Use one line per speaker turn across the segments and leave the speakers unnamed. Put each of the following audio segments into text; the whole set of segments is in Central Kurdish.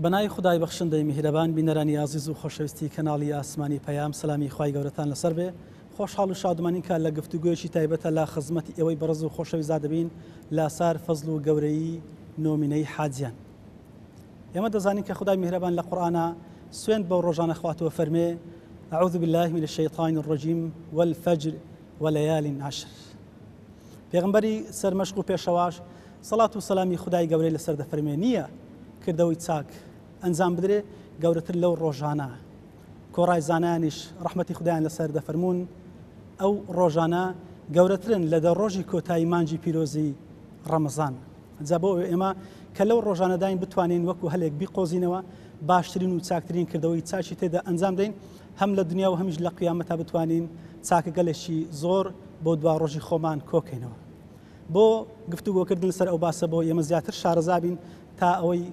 بەناوی خودای بەخشندەی میهرەبان بینەرانی ئازیز و خۆشەویستی کەناڵی ئاسمانی پەیام سەلامی خوای گەورەتان لەسەر بێ خۆشحاڵ و شادمانین کە لە گفتوگۆیەکی تایبەتە لە خزمەتی ئێوەی بەڕێز و خۆشەویستدا دەبین لەسەر فەزڵ و گەورەیی نۆمینەی حاجیان ئێمە دەزانین کە خودای میهرەبان لە قورئانا سوێند بەو ڕۆژانە خواتوە فەرمێ اعوذ بالله من الشیطان الرجیم والفجر وليال عشر پێغمبەری سەرمەشق و پێشەواش سەڵات و سەلامی خودای گەورەی لەسەر دەفەرمێ نییە کردەوەی چاک ئەنجام بدرێ گەورەتر لەو ڕۆژانە کۆڕای زانایانیش ڕەحمەتی خودایان لەسەر دەفەرموون ئەو ڕۆژانە گەورەترن لە دە ڕۆژی کۆتایی مانگی پیرۆزی ڕەمەزان. جا بۆ ئەوەی ئێمە کە لەو ڕۆژانەداین بتوانین وەکو هەلێک بیقۆزینەوە باشترین و چاکترین کردەوەی چاکی تێدا ئەنجام دەین هەم لە دنیا و هەمیش لە قیامەتا بتوانین چاکەگەلێکی زۆر بۆ دوا ڕۆژی خۆمان کۆکەینەوە. بۆ گفتوگۆکردن لەسەر ئەو باسە بۆ ئێمە زیاتر شارەزا بین تا ئەوەی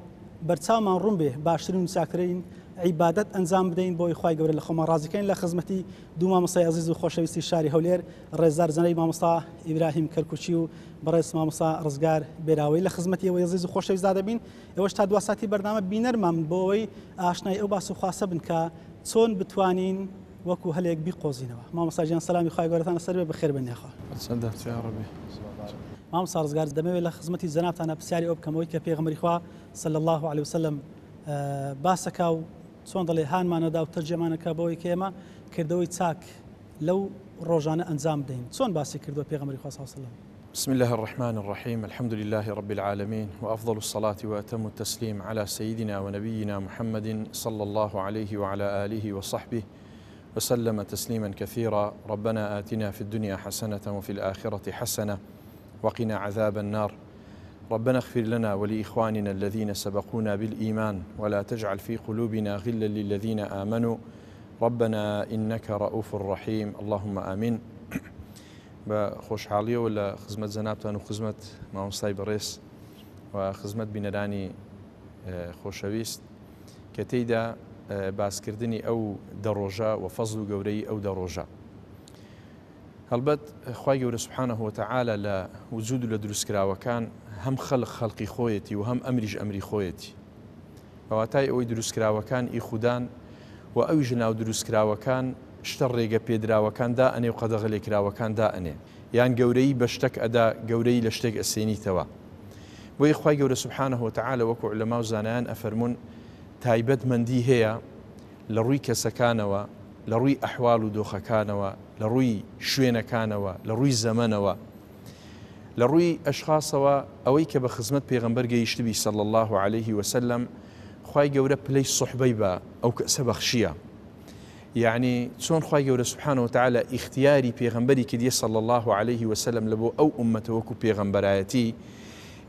بەرچاومان ڕوون بێ باشترین و چاکترین عیبادەت ئەنجام بدەین بۆی خوای گەورە لە خۆمان ڕازیکەین لە خزمەتی دوو مامۆستای ئەزیز و خۆشەویستی شاری هەولێر ڕێزدار جەنابی مامۆستا ئیبراهیم کەرکوکی و بەڕێز مامۆستا ڕزگار بێراوەی لە خزمەتی ئێوەی ئەزیز و خۆشەویستدا دەبین ئێوەش تا دوا ساتی بەرنامە بینەرمان بۆ ئەوەی ئاشنای ئەو باس و خواسە بن کە چۆن بتوانین وەکو هەلێک بیقۆزینەوە. مامۆستا گیان سەلامی خوای گەورەتان لەسەر بێ بەخێر بێن یاخوا.
چەندە یاڕەبی.
مامۆستا ڕزگار دەمەوێت لە خزمەتی جەنابتانا پرسیاری ئەوە بکەم ئەوەی کە پێغەمبەری خوا صلی اللە علیە وسلم باسەکا و چۆن دەڵێ هانمانەدا و تەرجەمانەکا بەوەی کە ئێمە کردەوەی چاک لەو ڕۆژانە ئەنجام بدەین چۆن باسی کردووە پێغەمبەری خوا صلی اللە علیە وسلم؟
بسم اللە الرحمن الرحیم الحمد للە رب العالمین وافضل الصلاة واتم التسلیم علی سیدنا ونبینا محمد صلی اللە علیه وعلی آله وصحبه وسلم تسلیما کثیرا ربنا آتنا فی الدنیا حسنة وفی الآخرة حسنة وقنا عذاب النار ربنا اغفر لنا ولإخواننا الذين سبقونا بالإيمان ولا تجعل في قلوبنا غلا للذين آمنوا ربنا إنك رؤوف رحيم اللهم آمين بە خۆشحاڵیەوە لە خزمەت جەنابتان و خزمەت مامۆستای بەڕێز و خزمەت بینەرانی خۆشەویست کە تێیدا باسکردنی ئەو دە ڕۆژە و فەزل و گەورەی ئەو دە ڕۆژە هەڵبەت خوای گەورە سبحانه وتعالی لە وجود و لە دروستکراوەکان هەم خەلق خەلقی خۆیەتی و هەم ئەمریش ئەمری خۆیەتی بە واتای ئەوەی دروستکراوەکان ئی خودان و ئەویش لەناو دروستکراوەکان شتە ڕێگە پێدراوەکان دائەنێ و قەدەغە لێکراوەکان دائەنێ یان گەورەیی بە شتەک ئەدا گەورەیی لە شتێک ئەسێنیتەوە بۆیە خوای گەورە سبحانه وتعالی وەکو عولەما و زانایان ئەفەرموون تایبەت مەندی هەیە لە ڕووی کەسەکانەوە لە ڕووی ئەحواڵ و دۆخەکانەوە لە ڕووی شوێنەکانەوە لە ڕووی زەمەنەوە لە ڕووی ئەشخاسەوە ئەوەی کە بە خزمەت پێغەمبەر گەیشتبی صلی اللە علیه وسلم خوای گەورە پلەی صحبەی بە ئەو کەسە بەخشیە یعنی چۆن خوای گەورە سبحانه وتعالی ئیختیاری پێغەمبەری کردیە صلی اللە علیه وسلم لە بۆ ئەو ئوممەتە وەکو پێغەمبەرایەتی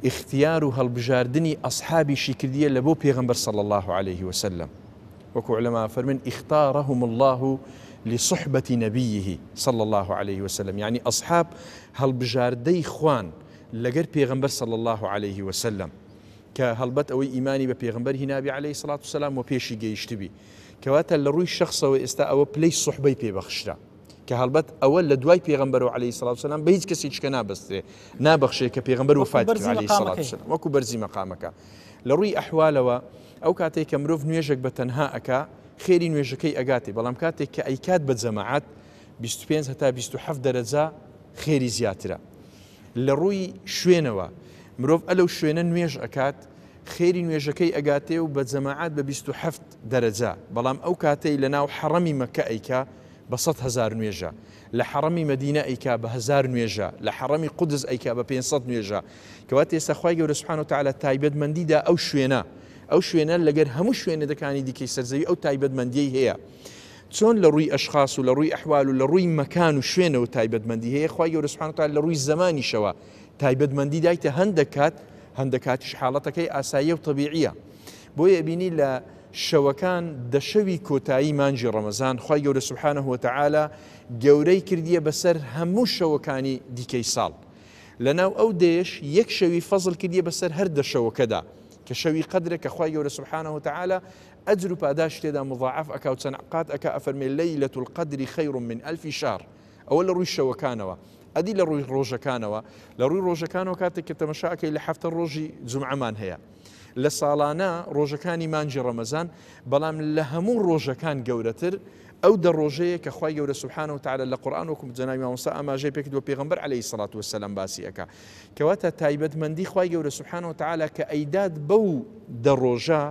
ئیختیار و هەڵبژاردنی ئەصحابیشی کردیە لە بۆ پێغەمبەر صلی اللە علیه وسلم وەکو علەما فەرمن اختارهم اللە لصحبة نبیه صلی اللە علیه وسلم یعنی ئەصحاب هەڵبژاردەی خوان لەگەر پێغەمبەر صلی اللە علیه وسلم کە هەڵبەت ئەوەی ئیمانی بە پێغەمبەر هینابی علیه الصلاة والسلام و پێشی گەیشتبی کەواتە لە ڕووی شخصەوە ئێستا ئەوە پلەی صحبەی پێبەخشرا کە هەڵبەت ئەوە لە دوای پێغەمبەرەوە علیه الصلاة والسلام بە هیچ کەسێکی کە نابەسترێ نابەخشێ کە پێغەمبەر وەفات کرد علیه الصلاة والسلام وەکو بەرزی مەقامەکە لە ڕووی ئەحوالەوە ئەو کاتەی کە مرۆڤ نوێژێک بە تەنها ئەکا خێری نوێژەکەی ئەگاتێ بەڵام کاتێک کە ئەیکات بە جەماعەت 25 هەتا 27 دەرەجە خێری زیاترە لە ڕووی شوێنەوە مرۆڤ ئەلەو شوێنە نوێژ ئەکات خێری نوێژەکەی ئەگاتێ و بە جەماعەت بە 27 دەرەجە بەڵام ئەو کاتەی لە ناو حەڕەمی مەکە ئەیکا بە 100 هەزار نوێژە لە حەڕەمی مەدینە ئەیکا بە هەزار نوێژە، لە حەڕەمی قودس ئەیکا بە 500 نوێژە، کەواتە ئێستا خوای گەورە سبحانە وتعالی تایبەتمەندی دا ئەو شوێنە، ئەو شوێنە لەگەر هەموو شوێنەدەکانی دیکەی سەر زەوی ئەو تایبەتمەندیەی هەیە. چۆن لە ڕووی ئەشخاص و لە ڕووی ئەحوال و لە ڕووی مەکان و شوێنەوە تایبەتمەندی هەیە، خوای گەورە سبحانە وتعالی لە ڕووی زەمانیشەوە تایبەتمەندی دایتە هەندێک کات، هەندێک کاتیش حاڵەتەکەی ئاساییە و تەبیعیە. بۆیە ئەبینی لە شەوەکان دە شەوی کۆتایی مانگی ڕەمەزان خوای گەورە سبحانە وتعالی گەورەی کردیە بەسەر هەموو شەوەکانی دیکەی ساڵ لەناو ئەو دەیەش یەک شەوی فەزڵ کردیە بەسەر هەر دە شەوەکەدا کە شەوی قەدرە کە خوای گەورە سبحانە وتعالی ئەجر و پاداشت تێدا مضاعف ئەکا و چەند قات ئەکا ئەفەرمێ لەیلە القدر خیر من ألف شهر ئەوە لە ڕووی شەوەکانەوە ئەدی لە ڕووی ڕۆژەکانەوە لە ڕووی ڕۆژەکانەوە کاتێک کە تەمەشا ئەکەی لە هەفتە ڕۆژی جومعەمان هەیە. لە ساڵانە ڕۆژەکانی مانگی ڕەمەزان، بەڵام لە هەموو ڕۆژەکان گەورەتر ئەو دە ڕۆژەیە کە خوای گەورە سبحانە وتعالی لە قورئان وەکو جەنابی مامۆستا ئاماژەی پێکرد و پێغەمبەر عەلەیهی سەڵات وەسەلام باسی ئەکا کەواتە تایبەتمەندی خوای گەورە سبحانە وتعالی کە ئەیدات بەو دە ڕۆژە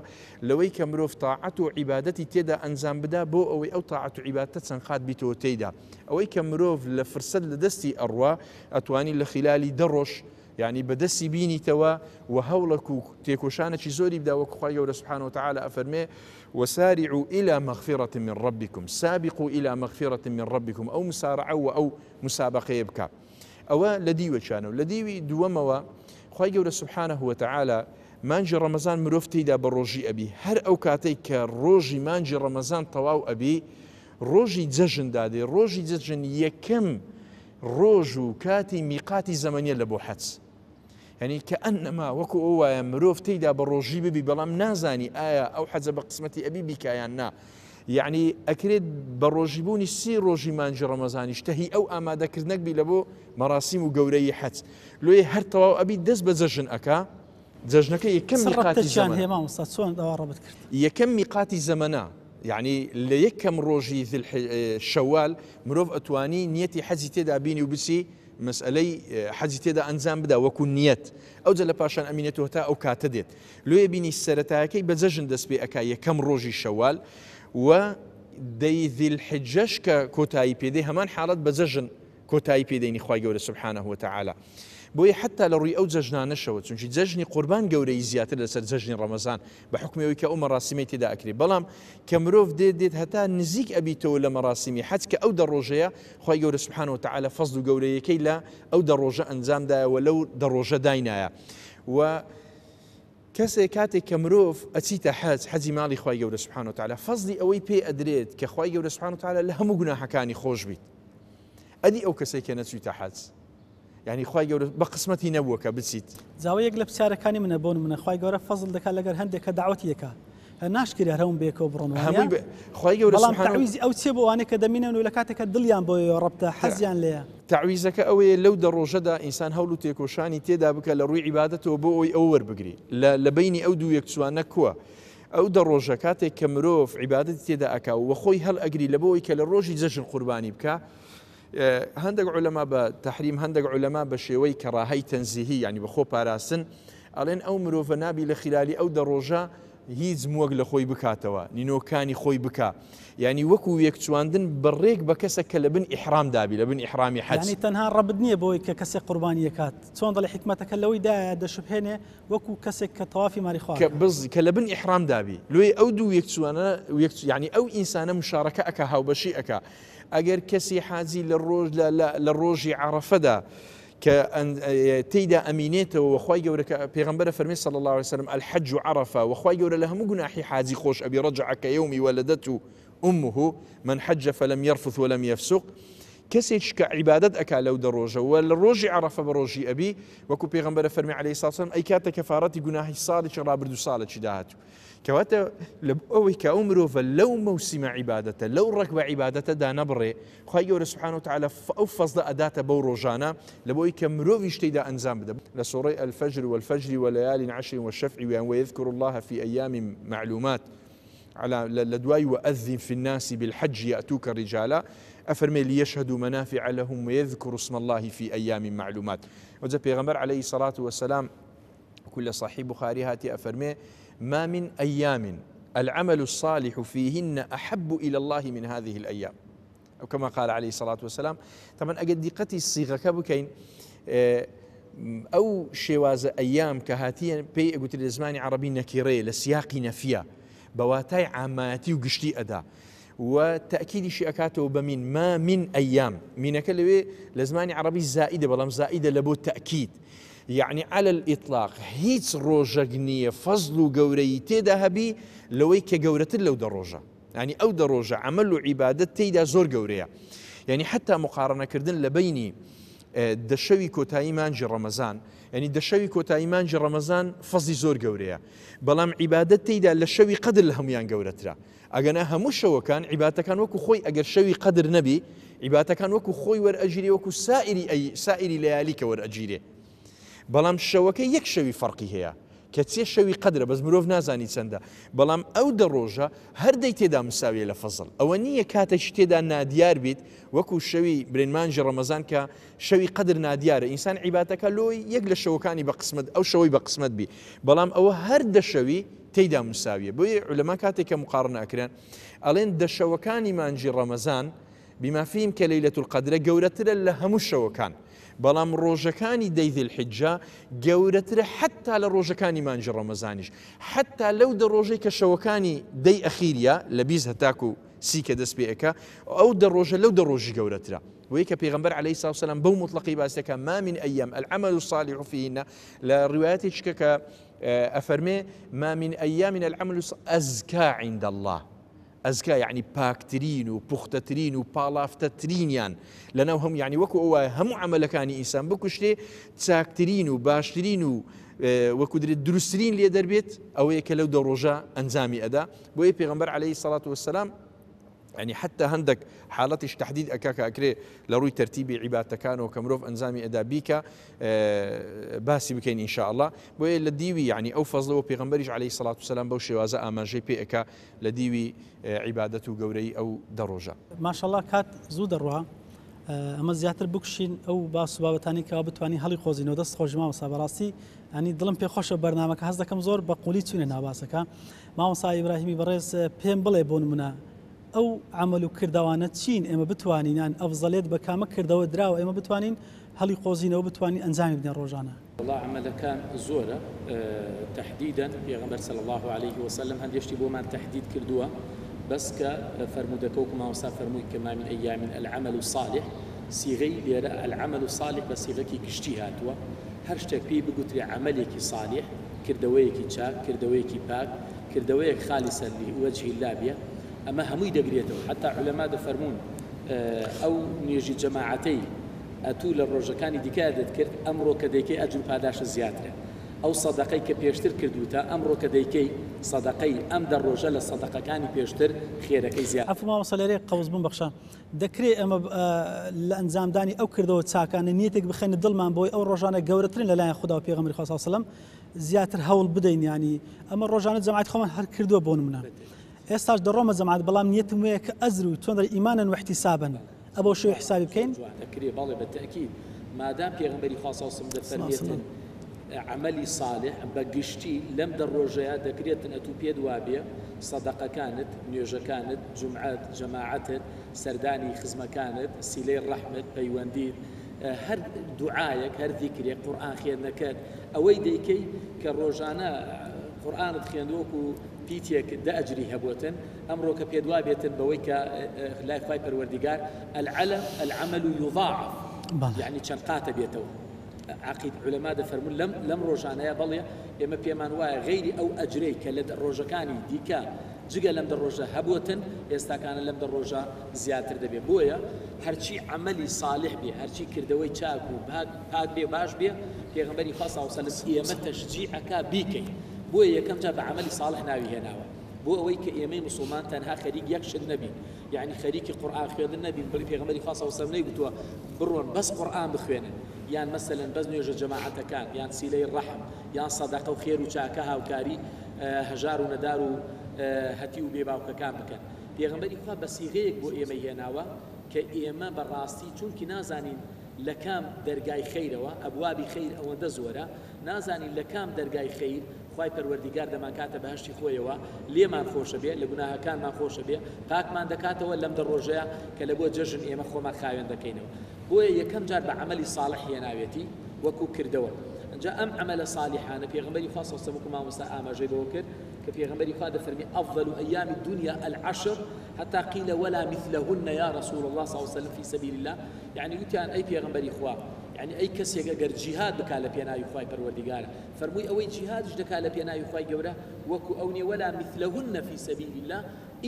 لەوەی کە مرۆڤ تاعەت و عیبادەتی تێدا ئەنجام بدا بۆ ئەوەی ئەو تاعەت و عیبادەتە چەند قات بیتەوە تێیدا ئەوەی کە مرۆڤ لە فرسەت لە دەستی ئەڕوا ئەتوانی لە خیلالی دە ڕۆژ یانی بەدەستی بینیتەوە و هەوڵەک و تێکۆشانێکی زۆری بدا وەک خوای گەورە سبحانە وتعالی ئەفەرمێ وسارعوا إلى مغفرة من ربكم سابقوا إلى مغفرة من ربكم ئەو مسارعە و ئەو مسابقەیە بکا ئەوە لە دیوێکیانەوە لە دیوی دووەمەوە خوای گەورە سبحانه وتعالی مانگی ڕەمەزان مرۆڤ تێیدا بە ڕۆژی ئەبی هەر ئەو کاتەی کە ڕۆژی مانگی ڕەمەزان تەواو ئەبی ڕۆژی جەژن دادێ ڕۆژی جەژن یەکەم ڕۆژ و کاتی میقاتی زەمەنیە لە بۆ حەج یعنی کە ئەنەما وەکو ئەو وایە مرۆڤ تێیدا بە ڕۆژی ببی بەڵام نازانی ئایا ئەو حەجە بە قسمەتی ئەبی بیکایان نا یعنی ئەکرێت بە ڕۆژیبوونی سی ڕۆژی مانگی ڕەمەزانیش تەهی ئەو ئامادەکردنەک بی لە بۆ مەراسیم و گەورەی حەج لۆیە هەر تەواو ئەبی دەست بە جەژن ئەکا جەژنەکە یەکەم میقاتی زەمەنە.
هەیە مامۆستا چۆن ئەوە ڕەبت کرد؟
یەکەم میقاتی زەمەنە یعنی لە یەکەم ڕۆژی شەوال مرۆڤ ئەتوانی نیەتی حەجی تێدا بینی و بچی مەسئلەی حەجی تێدا ئەنجام بدا وەکو نیەت ئەوجە لە پاشان ئەمینێتەوە تا ئەو کاتە دێت لۆیە بینی سەرەتایەکەی بە جەژن دەست پێ ئەکا یەکەم ڕۆژی شەوال و دەی ذی الحجەش کە کۆتایی پێدێ هەمان حاڵەت بە جەژن کۆتایی پێ دێنی خوای گەورە سبحانە وتعالی بۆیە حتا لە ڕووی ئەو جەژنانەشەوە چونکی جەژنی قوربان گەورەی زیاتر لەسەر جەژنی ڕەمەزان بە حکمی ئەوەی کە ئەو مەراسیمەی تێدا ئەکرێ بەڵام کە مرۆڤ دێت دێت هەتا نزیک ئەبیتەوە لە مەراسیمی حەج کە ئەو دە ڕۆژەیە خوای گەورە سبحانە وتعالی فەزل و گەورەیەکەی لە ئەو دە ڕۆژە ئەنجامدایە و لەو دە ڕۆژە داینایە و کەسێک کاتێک کە مرۆڤ ئەچیتە حەج حەجی ماڵی خوای گەورە سبحانە وتعالی فەزلی ئەوەی پێ ئەدرێت کە خوای گەورە سبحانە وتعالی لە هەموو گوناحەکانی خۆش بیت ئەدی ئەو کەسێک کە نەچوویتە حەج یعنی خوای گەورە بە قسمەتی نەبووە کە بچیت.
جاوە یەک لە پرسیارەکانی منە بۆ نمونە خوای گەورە فەزڵ دەکات لەگەر هەندێک کە دەعوەتی دەکات ناشکرێ هەر هەموو بەیەکەوە بڕۆن وانیە؟
هەمووی بە خوای گەورە
بەڵام
سبحانە
تەعویزی ئەو چیە بۆ ئەوانەی کە دەمینن و لە کاتێک کە دڵیان بۆیەوە ڕەبتە حەزیان لێیە؟
تەعویزەکە ئەوەیە لەو دە ڕۆژەدا ئینسان هەوڵ و تێکۆشانی تێدا بکە لە ڕووی عیبادەتەوە بۆ ئەوەی ئەوە وەربگری لە لە بەینی ئەو دوو یەکچووانە کووە ئەو دە ڕۆژە کاتێک کە مرۆڤ عیبادەتی تێدا ئەکا و خۆی هەڵئەگری لە بۆ ئەوەی کە لە ڕۆژی جەژن قوربانی بکا هەندێک عولەما بە تەحریم هەندێک عولەما بە شێوەی کەڕاهەی تەنزیهی یعنی بە خۆ پاراستن ئەڵێن ئەو مرۆڤە نابی لە خلالی ئەو دە ڕۆژە هیچ مووەک لە خۆی بکاتەوە نینۆکانی خۆی بکا یعنی وەکو وێکچواندن بەڕێک بە کەسە کە لە بن ئیحرام دابی لە بن ئیحرامی حەج
یعنی تەنها ڕەبت نییە بۆی کە کەسێک قوربانی ئەکات چۆن دەڵێ حیکمەتەکە لەوەی دایە دەشوبهێنێ وەکو کەسێک کە تەوافی ماری خوا
کە بز کە لە بن ئیحرام دابی لۆیە ئەو دوو وێکچوانە وێک یعنی ئەو ئینسانە مشارەکە ئەکا هاوبەشی ئەکا ئەگەر کەسی حاجی لە ڕۆژ لە لە لە ڕۆژی عەڕەفەدا کە تێیدا ئەمینێتەوە وە خوای گەورە کە پێغەمبەرە فەرمی صلی الله علیه وسلم الحج عرفە وە خوای گەورە لە هەموو گوناحی حاجی خۆش ئەبی رجع كيوم ولدته أمه من حج فلم يرفث ولم يفسق کەسێک کە عیبادەت ئەکا لەو دە ڕۆژە وە لە ڕۆژی عەڕەفە بە ڕۆژی ئەبی وەکو پێغەمبەرە فەرمی عەلەیهی سڵات وسلام ئەیکاتە کەفارەتی گوناهی ساڵێکی ڕابردوو ساڵێکی داهاتوو کەواتە لە ئەوەی کە ئەو مرۆڤە لەو مەوسیمە عیبادەتە لەو ڕەکبە عیبادەتە دانەبڕێ خوای گەورە سبحانە وتعالی ئەو فەزلە ئەداتە بەو ڕۆژانە لە بۆی کە مرۆڤیش تێیدا ئەنجام بدە لە سوڕەی الفجر والفجر وليال عشر والشفع ویان ويذكر الله في أيام معلومات على لە دوای وأذن في الناس بالحج يأتوك رجالا ئەفەرمێ ليشهدوا منافع لهم ويذكروا اسم الله في أيام معلومات وجە پێغەمبەر عليه الصلاة والسلام وەکو لە صحیح بخاری هاتیە ئەفەرمێ ما من أيام العمل الصالح فيهن أحب إلى الله من هذه الأيام أو كما قال عليه الصلاة والسلام طبعا ئەگەر دیقەتی سیغەکە بکەین ئەو شێوازە ئەیام کە هاتیە پێی ئەگوترێت لە زمانی عەڕەبی نەکیڕەیە لە سیاقی نەفیە بە واتای عامایەتی و گشتی ئەدا و تەئکیدیشی ئەکاتەوە بە من ما من ئەیام مینەکە لەوێ لە زمانی عەڕەبی زائیدە بەڵام زائیدە لە بۆ تەئکید یعنی علی الإطلاق هیچ ڕۆژەک نییە فەزل و گەورەیی تێدا هەبی لەوەی کە گەورەتر لەو دە ڕۆژە یعنی ئەو دە ڕۆژە عەمەل و عیبادەت تێیدا زۆر گەورەیە یعنی حتا مقارنەکردن لە بەینی دە شەوی کۆتایی مانگی ڕەمەزان یعنی دە شەوی کۆتایی مانگی ڕەمەزان فەزی زۆر گەورەیە بەڵام عیبادەت تێیدا لە شەوی قەدر لە هەمویان گەورەترە ئەگەنا هەموو شەوەکان عیباتەکان وەکو خۆی ئەگەر شەوی قەدر نەبی عیباتەکان وەکو خۆی وەرئەگیرێ وەکو سائری ئەی سائری لەیالی کە وەرئەگیرێ بەڵام شەوەکە یەک شەوی فەرقی هەیە. کەچێ شەوی قەدرە بەس مرۆڤ نازانی چەندە بەڵام ئەو دە ڕۆژە هەر دەی تێدا مساویە لە فەزڵ ئەوە نییە کاتێکی تێدا نادیار بیت وەکو شەوی برێن مانگی ڕەمەزان کە شەوی قەدر نادیارە ئینسان عیباتەکە لۆی یەک لە شەوەکانی بە قسمەت ئەو شەوەی بە قسمەت بی بەڵام ئەوە هەر دە شەوی تێیدا مساویە بۆیە عولەما کاتێک کە مقارنە ئەکرێن ئەڵێن دە شەوەکانی مانگی ڕەمەزان بما فيهم کە ليلة القدر گەورەترە لە هەموو شەوەکان بەڵام ڕۆژەکانی دەی ذی الحجە گەورەترە حتا لە ڕۆژەکانی مانگی ڕەمەزانیش حتا لەو دە ڕۆژەی کە شەوەکانی دەی ئەخیریە لە 20 هەتاکو سی کە دەست پێ ئەکا ئەو دە ڕۆژە لەو دە ڕۆژی گەورەترە بۆیە کە پێغەمبەر عەلەیهی سڵاو سەلام بەو موتڵەقەی باس دەکا ما من ایام العمل الصالح فیهن لە ڕوایەتێکە کە ئەفەرمێ ما من ایام العمل ازکا عند الله ئەزکا یعنی پاکترین و پوختەترین و پاڵافتەترینیان لەناو هەم یعنی وەکو ئەو وایە هەموو عەمەلەکانی ئینسان بکوشتێ چاکترین و باشترین و وەکو درێت دروستترین لێ دەربێت ئەوەیە کە لەو دە ڕۆژە ئەنجامی ئەدا بۆیە پێغەمبەر عەلەیهی سەڵات وەسەلام یعنی حتی هەندێک حاڵەتیش تهدید ئەکا کە ئەکرێ لە ڕووی تەرتیبی عیباتەکانەوە کە مرۆڤ ئەنجامی ئەدا بیکە باسی بکەین إن شاء الله بۆیە لە دیوی یعنی ئەو فەزلەوە پێغەمبەریش عەلەیهی سەڵات وسەلام بەو شێوازە ئاماژەی پێ ئەکا لە دیوی عیبادەت و گەورەی ئەو دە ڕۆژە.
ماشاءاللە کات زوو دەڕوا ئەمە زیاتر بکوشین ئەو باس و بابەتانی کەوا بتوانین هەڵی قۆزینەوە دەست خۆش مامۆستا بەڕاستی ئەنی دڵم پێ خۆشە بەرنامەکە هەست دەکەم زۆر بە قولی چوینە ناوباسەکە مامۆستا ئیبراهیمی بەڕێز پێم بڵێ بۆ نمونە ئەو عمل و کردەوانە چین ئێمە بتوانین یان ئەفزەلێت بە کامە کردەوە دراوە ئێمە بتوانین هەڵی قۆزینەوە بتوانین ئەنجامی بدەین ڕۆژانە.
وەڵا عەمەلەکان زۆرە تەحدیدەن پێغەمبەر صلی اللە علیه وسلم هەندێ شتی بۆمان تەحدید کردووە بەس کە فەرموودەکە وەکو مامۆستا فەرمووی کە ما من ایام العمل الصالح سیغەی لێرە العمل الصالح بە سیغەکی گشتی هاتووە هەر شتێک پێی بگوترێ عەمەلێکی صالح کردەوەیەکی چاک کردەوەیەکی پاک کردەوەیەک خالصا لوجه اللە بێ ئەمە هەمووی دەگرێتەوە حتا عولەما دەفەرموون ئەو نوێژی جەماعەتەی ئەتوو لە ڕۆژەکانی دیکە دەتکرد ئەمڕۆ کە دەیکەی ئەجر و پاداشت زیاترە ئەو سەدەقەی کە پێشتر کردووتە ئەمڕۆ کە دەیکەی سەدەقەی ئەم دە ڕۆژە لە سەدەقەکانی پێشتر خێرەکەی زیاترە.
عەفو مامۆستا لێرەی قەوس بمبەخشە دەکرێ ئێمە لە ئەنجامدانی ئەو کردەوە چاکانە نیەتێک بخەینە دڵمان بۆی ئەو ڕۆژانە گەورەترن لەلایەن خودا و پێغەمبەری خوا صلی الله علیه و سلم زیاتر هەوڵ بدەین یانی ئەمە ڕۆژانە جەماعەتی خۆمان هەر کردووە بۆ نمونە ئێستاش دەڕۆمە جەماعەت بەڵام نیەتم وەیە کە ئەجر و چۆن دەڵێ ئیمانەن واحتیسابەن ئەبەو شێوەی حسابی بکەین؟
جوان ئەکرێ بەڵێ بە تەئکید مادام پێغەمبەری خوا صلی اللە علیە وسلم دەفەرمێتن عەمەلی صالح بە گشتی لەم دە ڕۆژەیا دەکرێتن ئەتوو پێت وابێ سەدەقەکانت نوێژەکانت جومعەت جەماعەتت سەردانی خزمەکانت سیلەی ڕەحمت پەیوەندیت هەر دوعایەک هەر ذیکرێک قورئان خوێندنەکەت ئەوەی دەیکەی کە ڕۆژانە قورئانت خوێندووە وەکو پیتێک دە ئەجری هەبووتن ئەمڕۆ کە پێت وابێتن بەوەی کە لای خوای پەروەردیگار العلم العمل یضاعف یعنی چەند قاتە بێتەوە عقید علەما دەفەرموون لەم لەم ڕۆژانەیە بەڵێ ئێمە پێمان وایە غەیری ئەو ئەجرەی کە لە ڕۆژەکانی دیکە جگە لەم دە ڕۆژە هەبووتن ئێستاکانە لەم دە ڕۆژە زیاتر دەبێت بۆیە هەرچی عەمەلی صالح بێ هەرچی کردەوەی چاک و پاک پاک بێ باش بێ پێغەمبەری خوا صلی الله علیه و سلم ئێمە تەشجیع ئەکا بیکەین بۆیە یەکەم جار بە عەمەلی صالح ناوی هێناوە بۆ ئەوەی کە ئێمەی موسڵمان تەنها خەریک یەک شت نەبین یەعنی خەریکی قورئان خوێندن نەبین بڵی پێغەمبەری خوا صلی اللە علیە وسلم نەیگوتووە بڕۆن بەس قورئان بخوێنن یان مەسەلەن بەس نوێژە جەماعەتەکان یان سیلەی ڕەحم یان سەدەقە و خێر و چاکە هاوکاری هەژار و نەدار و هەتیو و بێ باوکەکان بکەن پێغەمبەری خوا بە سیغەیەک بۆ ئێمەی هێناوە کە ئێمە بە ڕاستی چونکی نازانین لە کام دەرگای خەیرەوە ئەبوابی خەیر ئەوەندە زۆرە نازانین لە کام دەرگای خەیر خوای پەروەردیگار دەمانکاتە بەهەشتی خۆیەوە، لێمان خۆشەبێ، لە گوناهەکانمان خۆشەبێ، پاکمان دەکاتەوە لەم دە ڕۆژەیا کە لە بۆ جەژن ئێمە خۆمان خاوێن دەکەینەوە. بۆیە یەکەم جار بە عەمەلی ساڵح هێناوێتی وەکو کردەوە. ئینجا ئەم عەمەلە ساڵیحانە پێغەمبەری خوا صلی اللە علیە وسلم وەکو مامۆستا ئاماژەی بەوە کرد کە پێغەمبەری خوا دەفەرمێ افضل ایام الدنیا العشر حتی قیل ولا مثلهن یا رسول اللە صلی اللە علیه وسلم فی سبیل اللە یەعنی وتیان ئەی پێغەمبەری خوا یەعنی ئەی کەسێک ئەگەر جیهاد بکا لە پێناوی خوای پەروەردیگار فەرمووی ئەوەی جیهادیش دەکات لە پێناوی خوای گەورە وەکو ئەو نیە ولا مثلهن فی سبیل اللە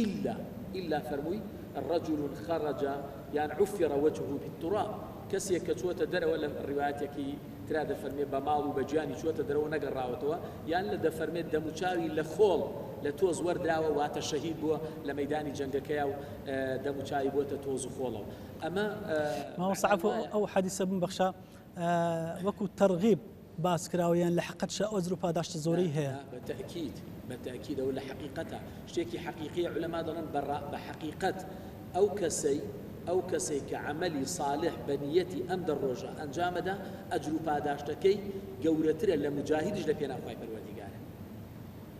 الا الا فەرمووی رجل خرج یان عفر وجهه بالتراب کەسێک کە چووەتە دەرەوە لە ڕیوایەتێکی ترا دەفەرمێ بە ماڵ و بە گیانی چووەتە دەرەوە نەگەڕاوەتەوە یان لە دەفەرمێت دەموچاوی لە خۆڵ لە تۆز وەردراوە واتە شەهید بووە لە مەیدانی جەنگەکەیا و دەموچاوی بۆتە تۆز و خۆڵەوە ئەمە
مامۆستا عەفو ئەو حەدیسە بمبەخشە وەکو تەرغیب. باس کراوە یان لە حەقەتشا ئەو ئەجر و پاداشتە
نا
زۆرەی هەیە؟
نا بە تەئکید بە تەئکید ئەوە لە حەقیقەتە شتێکی حەقیقیە عولەما دەڵێن بە ڕا بە حەقیقەت ئەو کەسەی ئەو کەسەی کە عەمەلی ساڵح بە نیەتی ئەم دە ڕۆژە ئەنجامەدا ئەجر و پاداشتەکەی گەورەترە لە موجاهیدیش لە پێناو خوای پەروەردیگارە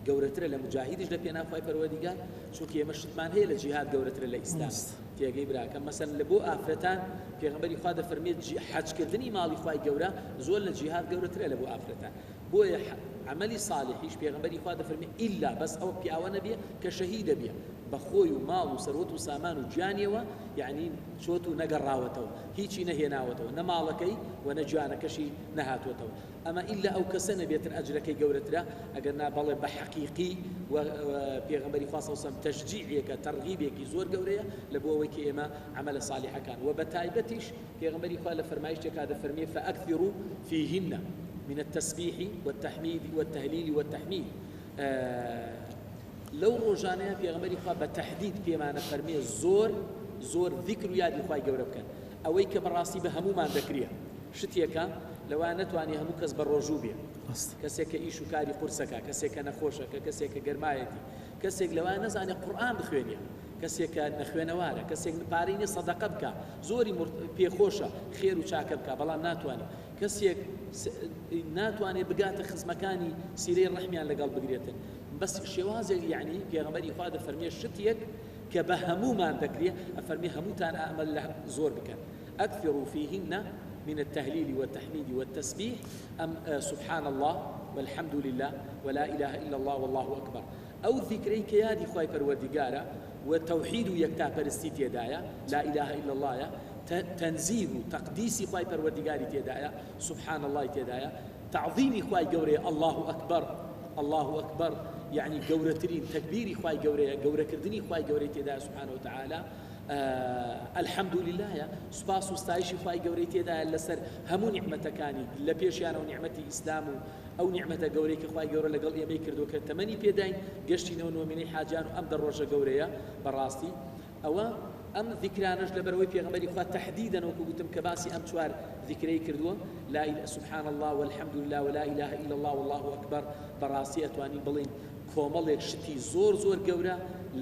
گەورەترە لە موجاهیدیش لە پێناو خوای پەروەردیگار چونکە ئێمە شتمان هەیە لە جیهاد گەورەترە لە ئیسلام تێگەی براکەم مەسەن لە بۆ ئافرەتان پێغەمبەری خوا دەفەرمێت حەجکردنی ماڵی خوای گەورە زۆر لە جیهاد گەورەترە لە بۆ ئافرەتان بۆیە عەمەلی ساڵحیش پێغەمبەری خوا دەفەرمێ ئیلا بەس ئەو پیاوە نەبێ کە شەهیدە بێ بە خۆی و ماڵ و سەروەت و سامان و گیانیەوە یەعنی چۆت و نەگەڕاوەتەوە هیچی نەهێناوەتەوە نە ماڵەکەی و نە گیانەکەشی نەهاتووەتەوە ئەمە ئیلا ئەو کەسە نەبێتن ئەجرەکەی گەورەترە ئەگەر نا بەڵێ بە حەقیقی و پێغەمبەری خوا صلی اللە علیە وسلم تەشجیعێکە تەرغیبێکی زۆر گەورەیە لە بۆ ئەوەی کە ئێمە عەمەلە ساڵیحەکان و بە تایبەتیش پێغەمبەری خوا لە فەرمایشتێکا دەفەرمێ فاکثروا فیهن من التسبیح والتحمید والتهلیل والتحمید لەو ڕۆژانەیە پێغەمبەری خوا بە تەحدید پێمانە فەرمێ زۆر زۆر ذیکر و یادی خوای گەورە بکەن ئەوەی کە بەڕاستی بە هەموومان دەکرێ شتێکە لەوە نەتوانێ هەموو کەس بە ڕۆژوو بێ کەسێک کە ئیش و کاری قورسەکە کەسێک کە نەخۆشە کە کەسێک کە گەرمایەتی کەسێک لەوە نەزانێ قورئان بخوێنێ کەسێک کە نەخوێنەوارە کەسێک پارەی نیە سەدەقە بکا زۆری پێخۆشە خێر و چاکە بکا بەڵام ناتوانێ کەسێک ناتوانێ بگاتە خزمەکانی سیلەی ڕەحمیان لەگەڵ بگرێتن بەس شێوازێک یعنی پێغەمبەری خوا دەفەرمێ شتێک کە بە هەموومان دەکرێ ئەفەرمێ هەمووتان ئەمە لە زۆر بکەن اکثروا فیهن من التهلیل والتحمید والتسبیح ام سبحان اللە والحمد للە ولا اله الا اللە واللە اکبر ئەو زیکرەی کە یادی خوای پەروەردیگارە و تەوحید و یەکتاپەرستی تێدایە، لا الە الا اللە یە، تەنزیه و تەقدیسی خوای پەروەردیگاری تێدایە، سبحان اللە ی تێدایە، تەعظیمی خوای گەورەیە، اللە اکبر، اللە اکبر، یەعنی گەورەترین تەکبیری خوای گەورەیە، گەورەکردنی خوای گەورەی تێدایە سبحانە وتعالی، الحمد للە یە، سوپاس و ستایشی خوای گەورەی تێدایە لەسەر هەموو نیعمەتەکانی، لە پێشیانەوە نیعمەتی ئیسلام و ئەو نیعمەتە گەورەی کە خوای گەورە لەگەڵ ئێمەی کردووە کە تەمەنی پێداین گەشتینەوە نۆمینەی حاجیان و ئەم دە ڕۆژە گەورەیە بەڕاستی ئەوە ئەم ذیکرانەش لەبەرئەوەی پێغەمبەری خوا تەحدیدەن وەکو گوتم کە باسی ئەم چوار ذیکرەی کردووە لا اله سبحان الله والحمد لله ولا اله الا الله والله اکبر بەڕاستی ئەتوانین بڵێین کۆمەڵێک شتی زۆر زۆر گەورە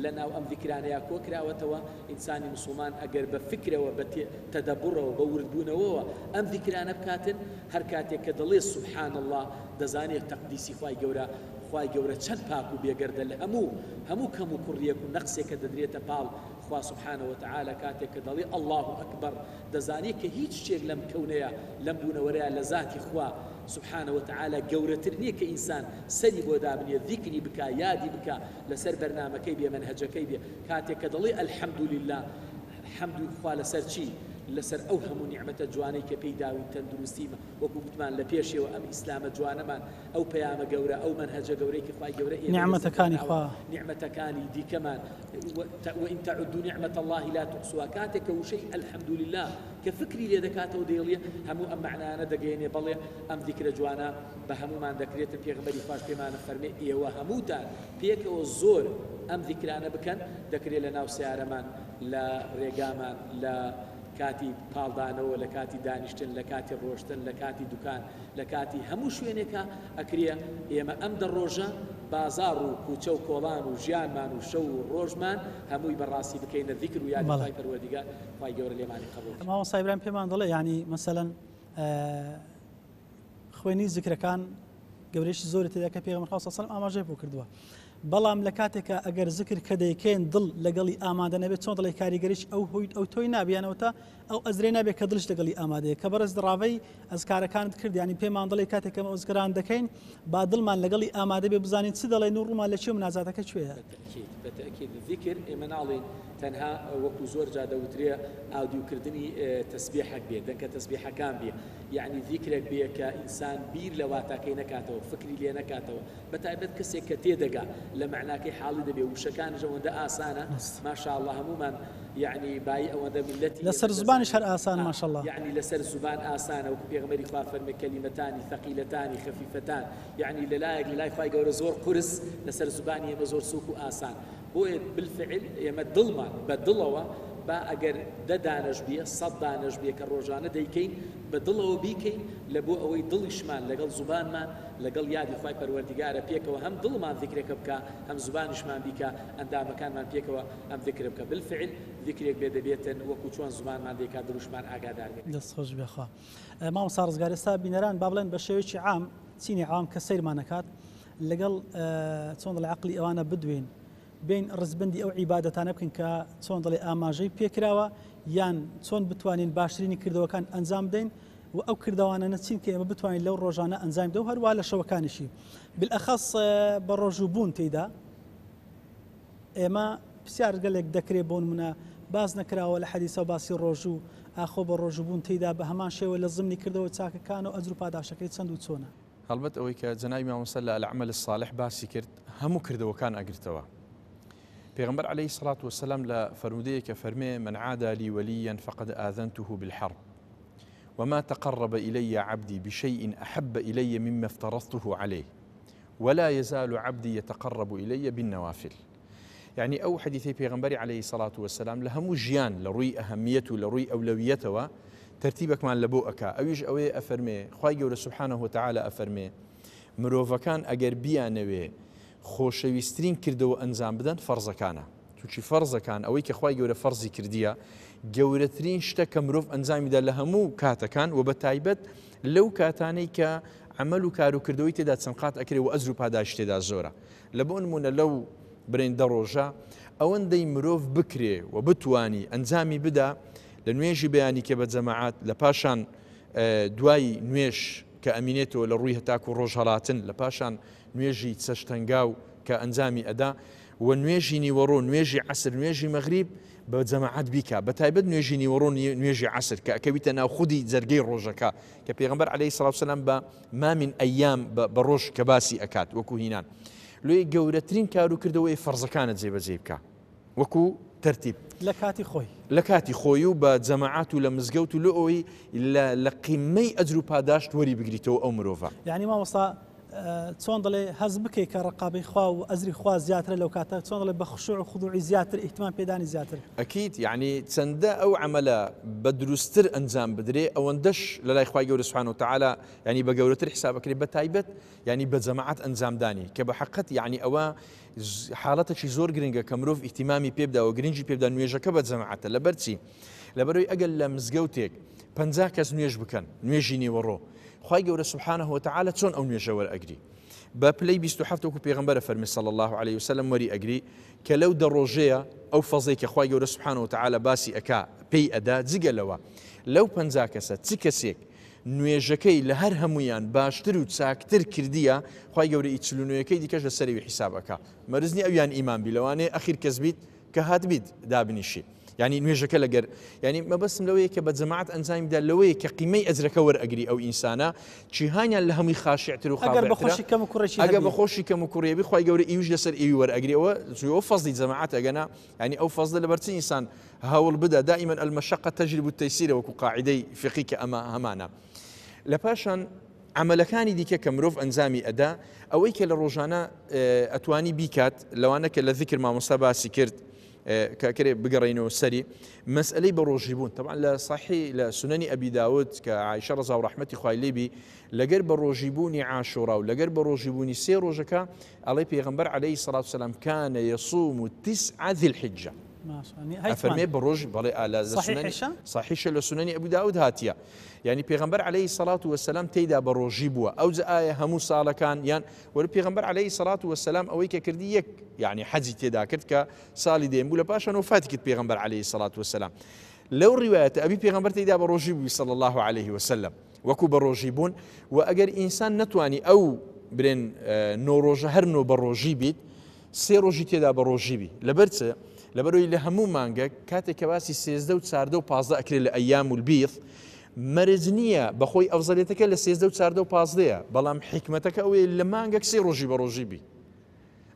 لە ناو ئەم ذیکرانەیا کۆکراوەتەوە ئینسانی موسڵمان ئەگەر بە فکرەوە بە تەدەبوڕەوە بە وردبوونەوەوە ئەم ذیکرانە بکاتن هەر کاتێک کە دەڵێ سبحان اللە دەزانێ تەقدیسی خوای گەورە خوای گەورە چەند پاک و بێگەردە لە هەموو هەموو کەم و کوڕیەک و نەقسێک کە دەدرێتە پاڵ خوا سبحانە وتعالی کاتێک کە دەڵێ اللە اکبر دەزانێ کە هیچ شتێک لەم کەونەیا لەم بوونەوەرەیا لە زاتی خوا سبحانە وتعالی گەورەتر نیە کە ئینسان سەری بۆ دابنێ ذیکری بکا یادی بکا لەسەر بەرنامەکەی بێ مەنهەجەکەی بێ کاتێک کە دەڵێ الحمدللە حەمد خوا لەسەر چی؟ لەسەر ئەو هەموو نیعمەتە جوانەی کە پێی داوین تەندروستیمە وەکو گوتمان لە پێشەوە ئەم ئیسلامە جوانەمان ئەو پەیامە گەورە ئەو مەنهەجە گەورەی کە خوای گەورە ئێمەی لەسەر
نیعمەتەکانی
داناوە
خوا.
نیعمەتەکانی دیکەمان وان تعدوا نعمة اللە لا تحصوها کاتێک کە وشەی الحمد للە کە فکری لێ دەکاتەوە دەیڵێ هەموو ئەم مەعنایانە دەگەیەنێ بەڵێ ئەم زیکرە جوانە بە هەموومان دەکرێتن پێغەمبەری خواش پێمانە فەرمێ ئێوە هەمووتان پێکەوە زۆر ئەم زیکرانە بکەن دەکرێ لە ناو سەیارەمان لە ڕێگامان لە کاتی پاڵدانەوە لە کاتی دانیشتن لە کاتی ڕۆشتن لە کاتی دوکان لە کاتی هەموو شوێنێکا ئەکرێ ئێمە ئەم دە ڕۆژە بازاڕ و کوچە و کۆڵان و ژیانمان و شەو و ڕۆژمان هەمووی بە ڕاستی بکەینە ذیکر و یادی
بەڵێ.
خوای پەروەردیگار خوای گەورە لێمانی قەبوڵ کە.
مامۆستا ئیبراهیم پێمان دەڵێ یانی مەسەلەن خوێنی زیکرەکان گەورەیەکی زۆری تێدا کە پێغەمبەر خوا صلی الله علیه و سلم ئاماژەی بۆ کردووە بەڵام لە کاتێکا ئەگەر زکر کە دەیکەین دڵ لەگەڵی ئامادە نەبێت چۆن دەڵێ کاریگەریی ئەو هۆی ئەو تۆی نابیانەوە تا ئەو ئەزرێ نابێت کە دڵش لەگەڵی ئامادەیە کە بەڕێز ڕاڤەی ئەزکارەکانت کرد ینی پێمان دەڵێ کاتێک کەم ئەزکران دەکەین با دڵمان لەگەڵی ئامادە بێ بزانین چ دەڵێن و ڕوومان لە چێ مناجاتەکە کوێیە
بەتەئکید بەتەئکید ذیکر ئێمە ناڵێین تەنها وەکو زۆر جا دەوترێ ئاودیوکردنی تەسبیحەک بێ دەنکە تەسبیحەکان بێ یەعنی زیکرێک بێ کە ئینسان بیر لە واتاکەی نەکاتەوە، فکری لێ نەکاتەوە، بەتایبەت کەسێک کە تێدەگا لە مەعناکەی حاڵی دەبێ، وشەکانیش ئەوەندە ئاسانە، ماشاءاللە هەموومان یەعنی بایی ئەوەندە میللەتی ئێمە
لەسەر زوبانیش
دەزانین،
هەر ئاسانە ماشاءاللە.
یەعنی لەسەر زوبان ئاسانە، وەکو پێغەمبەری خوا فەرمی کەلیمەتانی ثەقیلەتانی خەفیفەتان، یەعنی لەلایەک لەلای خوای گەورە زۆر قورس، لەسەر زوبانی ئێمە زۆر سوک و ئاسان، بۆیە بالفعل ئێمە دڵمان بە دڵەوە. با ئەگەر دە دانەش بیە سەت دانەش بیە کە ڕۆژانە دەیکەین بە دڵەوە بیکەین لە بۆ ئەوەی دڵیشمان لەگەڵ زوبانمان لەگەڵ یادی خوای پەروەردیگارە پێکەوە هەم دڵمان زیکرەکە بکا هەم زوبانیشمان بیکا ئەندامەکانمان پێکەوە ئەم زیکرە بکا بالفعل زیکرێک بێ دەبێتن وەکو چۆن زوبانمان دەیکا دڵیشمان ئاگادار بێ.
دەست خۆش بێ خوا. مامۆستا ڕزگار ئێستا بینەران با بڵێن بە شێوەیەکی عام چینی عام کە سەیرمان ئەکات لەگەڵ چۆن دەڵێ عەقڵی ئەوانە بدوێین بێین ڕزبەندی ئەو عیبادەتانە بکەین کە چۆن دەڵێ ئاماژەی پێکراوە یان چۆن بتوانین باشترینی کردەوەکان ئەنجام بدەین و ئەو کردەوانانە چین کە ئێمە بتوانین لەو ڕۆژانە ئەنجام بدەین و هەروەها لە شەوەکانیشی بالأخص بە ڕۆژوو بوون تێیدا ئێمە پرسیار گەلێک دەکرێ بۆ نمونە باس نەکراوە لە حەدیسە باسی ڕۆژوو ئاخۆ بە ڕۆژوو بوون تێیدا بە هەمان شێوە لە زمنی کردەوە چاکەکان و ئەجر و پاداشەکەی چەند و چۆنە؟
هەڵبەت ئەوەی کە جەنابی مامۆستا لە العمل الصالح باسی کرد هەموو کردەوەکان ئەگرتەوە. پێغەمبەر عەلەیهی سڵات وەسەلام لە فەرموودەیەکە فەرمێ من عادى لي وليا فقد آذنته بالحرب وما تقرب إلي عبدي بشيء أحب إلي مما افترضته عليه ولا يزال عبدي يتقرب إلي بالنوافل. یعنی ئەو حەدیثەی پێغەمبەری عەلەیهی سەڵات وەسەلام لە هەموو ژیان لە ڕووی ئەهەمیەت و لە ڕووی ئەولەویەتەوە تەرتیبەکمان لە بۆ ئەکا ئەویش ئەوەیە ئەفەرمێ خوای گەورە سبحانه وتعالی ئەفەرمێ مرۆڤەکان ئەگەر بیانەوێ خۆشەویسترین کردەوە ئەنجام بدەن فەرزەکانە چونکی فەرزەکان ئەوەی کە خوای گەورە فەرزی کردیە گەورەترین شتە کە مرۆڤ ئەنجامیدا لە هەموو کاتەکان و بە تایبەت لەو کاتانەی کە عەمەل و کار و کردەوەی تێدا چەند قات ئەکرێ و ئەجر و پاداشتی تێدا زۆرە لە بۆ نموونە لەو برێن دە ڕۆژە ئەوەندەی مرۆڤ بکرێ و بتوانی ئەنجامی بدا لە نوێژی بەیانی کە بە جەماعەت لە پاشان دوای نوێژ کە ئەمینێتەوە لە ڕووی هەتاکو ڕۆژهەڵاتن لە پاشان نوێژی چەشتەنگاو کە ئەنجامی ئەدا و نوێژی نیوەڕۆ نوێژی عەسر نوێژی مەغریب بە جەماعەت بیکا بە تایبەت نوێژی نیوەڕۆ نوێژی عەسر کە ئەکەویتە ناو خودی جەرگەی ڕۆژەکە کە پێغەمبەر عەلەیهی سڵاو سەلام بە ما من ئەیام بە ڕۆژ کە باسی ئەکات وەکو هینان لۆیە گەورەترین کار و کردەوەی فەرزەکانە جێبەجێ بکە وەکو تەرتیب
لە کاتی خۆی
لە کاتی خۆی و بە جەماعات و لە مزگەوت و لۆ ئەوەی لە قیمەی ئەجر و پاداشت وەری بگریتەوە ئەو مرۆڤە.
یانی مامۆستا چۆن دەڵێ هەست بکەی کە ڕقابەی خوا و ئەجری خوا زیاترە لەو کاتە چۆن دەڵێ بە خشوع و خضوعی زیاتر ئیهتمام پێدانی زیاتر.
ئەکید یەعنی چەندە ئەو عەمەلە بە دروستتر ئەنجام بدرێ ئەوەندەش لەلای خوای گەورە سبحانە وتعالی یەعنی بە گەورەتر حیساب ئەکرێ بە تایبەت یەعنی بە جەماعەت ئەنجامدانی کە بە حەقەت یەعنی ئەوە حاڵەتەکی زۆر گرنگە کە مرۆڤ ئیهتیمامی پێ بدا و گرنگی پێ بدا نوێژەکە بە جەماعەتە لەبەر چی لەبەرەوەی ئەگەر لە مزگەوتێک 50 کەس نوێژ بکەن نوێژی نیوەڕۆ خوای گەورە سبحانه وتعالی چۆن ئەو نوێژە وەرئەگری بە پلەی 27 وەکو پێغەمبەرە فەرمی صلی الله علیه وسلم وەری ئەگری کە لەو دە ڕۆژەیە ئەو فەزڵەی کە خوای گەورە سبحانه وتعالی باسی ئەکا پێی ئەدا جگە لەوە لەو 50 کەسە چ کەسێک نوێژەکەی لە هەر هەموویان باشتر و چاکتر کردیە خوای گەورە ئی چل و نۆیەکەی دیکەش لە سەرەوی حیساب ئەکا مەرج نیە ئەویان ئیمان بی لەوانەیە ئەخیر کەس بیت کە هاتبیت دابنیشی یعنی نوێژەکە لەگەر یعنی مەبەستم لەوەیە کە بە جەماعەت ئەنجامی بدا لەوەیە کە قیمەی ئەجرەکە وەرئەگری ئەو ئینسانە چیهانیان لە هەمووی خاشعتر و
ئەگەر بە خۆشی کەم و کوڕێکی
ئەگەر بە خۆشی کەم و کوڕیەبی خوای گەورە ئیوش لەسەر ئیوی وەرئەگری ئەوە زوو فەزڵی جەماعەت ئەگەنا یعنی ئەو فەزڵە لەبەر چ ئینسان هەوڵ بدە دائما المشقە تجلب التيسير وەکو قاعدەی فقی کە ئەمە هەمانە لە پاشان عەمەلەکانی دیکە کە مرۆڤ ئەنجامی ئەدا ئەوەی کە لە ڕۆژانە ئەتوانی بیکات لەوانە کە لە ذکر مامۆستا باسی کرد کە کرێ بگەڕینەوە سەری مەسئلەی بە ڕۆژی بوون طبعا لە صحیح لە سنەنی ئەبی داود کە عایشە ڕەزا و ڕەحمەتی خوای لێبی لەگەر بە ڕۆژی بوونی عاشورا و لەگەر بە ڕۆژی بوونی سێ ڕۆژەکە ئەڵێ پێغەمبەر عەلەیهی سەڵات وسەلام کانە یەصوم تسعە ذی الحجە ئەفەرمێ بە ڕۆژ بەڵێ ئالا صحیحە لە سنەنی ئەبو داود هاتیە یعنی پێغەمبەر عەلەیهی سەڵات وسەلام تێیدا بە ڕۆژی بووە ئەوجە ئایا هەموو ساڵەکان یان وەر پێغەمبەر عەلەیهی سەڵات وسەلام ئەوەی کە کردی یەک یعنی حەجی تێدا کرد کە ساڵی دێم بوو لە پاشان وفاتی کرد پێغەمبەر عەلەیهی سەڵات وسەلام لەو ڕیوایەتە ئەبی پێغەمبەر تێیدا بە ڕۆژی بووی صلی الله علیه وسلم وەکو بە ڕۆژی بوون و ئەگەر ئینسان نەتوانی ئەو برێن نۆ ڕۆژە هەر نۆ بە ڕۆژی بیت سێ ڕۆژی تێدا بە ڕۆژی بی لەبەر چ؟ لەبەرئەوەی لە هەموو مانگەک کاتێک کە باسی 13 و 14 و 15 ئەکرێت لە ئەیام البیض مەرج نییە بەخۆی ئەفزەلێتەکە لە 13 و 14 و 15 بەڵام حیکمەتەکە ئەوەیە لە مانگەک سێ ڕۆژی بە ڕۆژی بی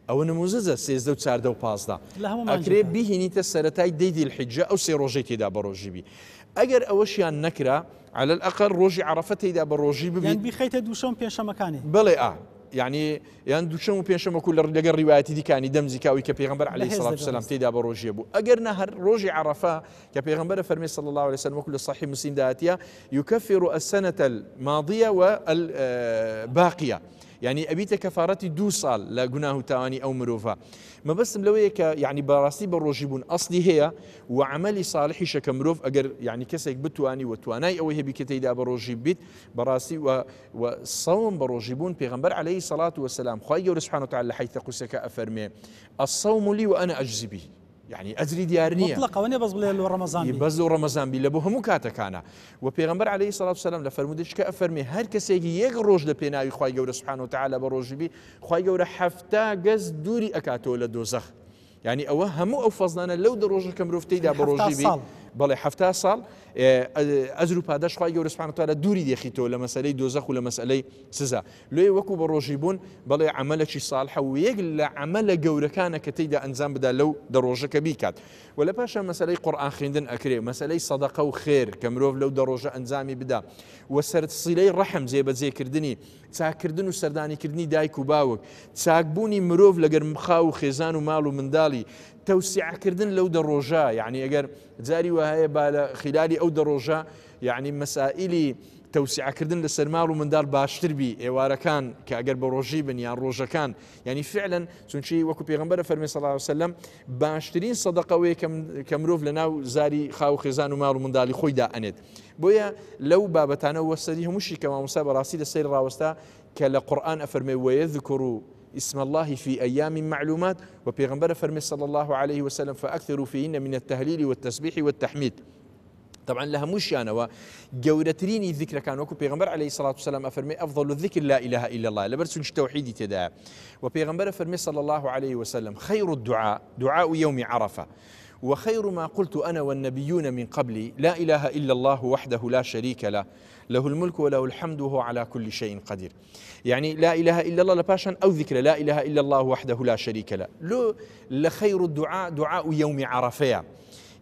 ئەوە نموزەجە 13 و 14 و 15 ئەکرێ بیهینیتە سەرەتای دەی ذی الحجە ئەو سێ ڕۆژەی تێدا بە ڕۆژی بی ئەگەر ئەوەشیان نەکرا على الأقل ڕۆژی عەرەفە تێیدا بە ڕۆژی ببی
یان بیخەیتە دووشەم پێنجشەمەکانی
بەڵێ ئا. یعنی یان دووشەم و پێنجشەم وەکو لە لەگەڵ ڕیوایەتی دیکانی دەمزی کە ئەوی کە پێغەمبەر عەلەیهی
بەهێز
سەڵات
دەبێ
وسەلام
ڕاستە.
تێیدا بە ڕۆژیە بوو ئەگەر نا هەر ڕۆژی عەڕەفە کە پێغەمبەر فەرمی صلی الله علیه وسلم وەکو لە صحیح مسلم دا هاتیە یکفر السنة الماضیە والباقیە یعنی ئەبیتە کەفارەتی دوو ساڵ لە گوناه و تاوانی ئەو مرۆڤە مەبەستم لەوەیە کە یعنی بەڕاستی بە ڕۆژی بوون ئەسلی هەیە و عملی صالحیشە کە مرۆڤ ئەگەر یعنی کەسێک بتوانی و توانای ئەوەی هەبی کە تێیدا بە ڕۆژی بیت بەڕاستی و و صوم بە ڕۆژی بوون پێغەمبەر علیه الصلاة والسلام خوای گەورە سبحانه وتعالی لە حەدیثە قودسیەکە ئەفەرمێ الصوم لی وأنا أجزي به یعنی ئەجری دیار نییە
مطلق ئەوە نییە بەس بڵێ لۆ ڕەمەزان بی
بەس لۆ ڕەمەزان بی لە بۆ هەموو کاتەکانە و پێغەمبەر علیه الصلاة والسلام لە فەرموودەیەکی کە ئەفەرمێ هەر کەسێک یەک ڕۆژ لە پێناوی خوای گەورە سبحانه وتعالی بە ڕۆژی بی خوای گەورە 70 گەز دووری ئەکاتەوە لە دۆزەخ یانی ئەوە هەموو ئەو فەزلانە لەو دە ڕۆژە کە مرۆڤ تێیدا بە ڕۆژی بی بەڵێ 70 ساڵ ئەجر و پاداش خوای گەورە سبحانە وتعالی دووری دێخیتەوە لە مەسەلەی دۆزەخ و لە مەسەلەی سزا لێ وەکو بە ڕۆژی بوون بەڵێ عەمەلەکی ساڵحە و یەک لە عەمەلە گەورەکانە کە تێیدا ئەنجام بدا لەو دە ڕۆژە کە بیکات و لە پاشان مەسەلەی قورئان خوێندن ئەکرێ مەسەلەی سەدەقە و خێر کە مرۆڤ لەو دە ڕۆژە ئەنجامی بدا و سەرت سیلەی ڕەحم جێبەجێکردنی چاککردن و سەردانیکردنی دایک و باوک، چاکبوونی مرۆڤ لەگەر خاو و خێزان و ماڵ و منداڵی، تەوسیعەکردن لەو دە ڕۆژە، یەعنی ئەگەر جاری وا هەیە با لە خیلالی ئەو دە ڕۆژە یەعنی مەسائیلی تەوسیعەکردن لەسەر ماڵ و منداڵ باشتر بی، ئێوارەکان کە ئەگەر بە ڕۆژی بن یان ڕۆژەکان، یەعنی فعلا چونکی وەکو پێغەمبەر فەرمی صلی اللە علیە وسلم باشترین سەدەقە ئەوەیە کە مرۆڤ لەناو زاری خاو و خێزان و ماڵ و منداڵی خۆی دائەنێت. بۆیە لەو بابەتانە وە سەری هەمووشی کە مامۆستا بەڕاستی لەسەری ڕاوەستا کە لە قورئان ئەفەرمێ ويذكروا اسم الله في أيام معلومات و پێغەمبەر ئەفەرمێ صلی الله عليه وسلم فأكثروا فيهن من التهليل والتسبيح والتحميد طبعا لە هەمووشیانەوە گەورەترینی ذیکرەکان وەکو پێغەمبەر علیه الصلاة والسلام ئەفەرمێ أفضل الذکر لا إله إلا الله لەبەر چونکی تەوحیدی تێدایە و پێغەمبەر ئەفەرمێ صلی الله عليه وسلم خير الدعاء دعاء يوم عرفة وخير ما قلت أنا والنبيون من قبلي لا إله إلا الله وحده لا شريك له له الملك وله الحمد وهو على كل شيء قدير يعني لا إله إلا الله لپاشان أو ذكر لا إله إلا الله وحده لا شريك له لو لخير الدعاء دعاء يوم عرفة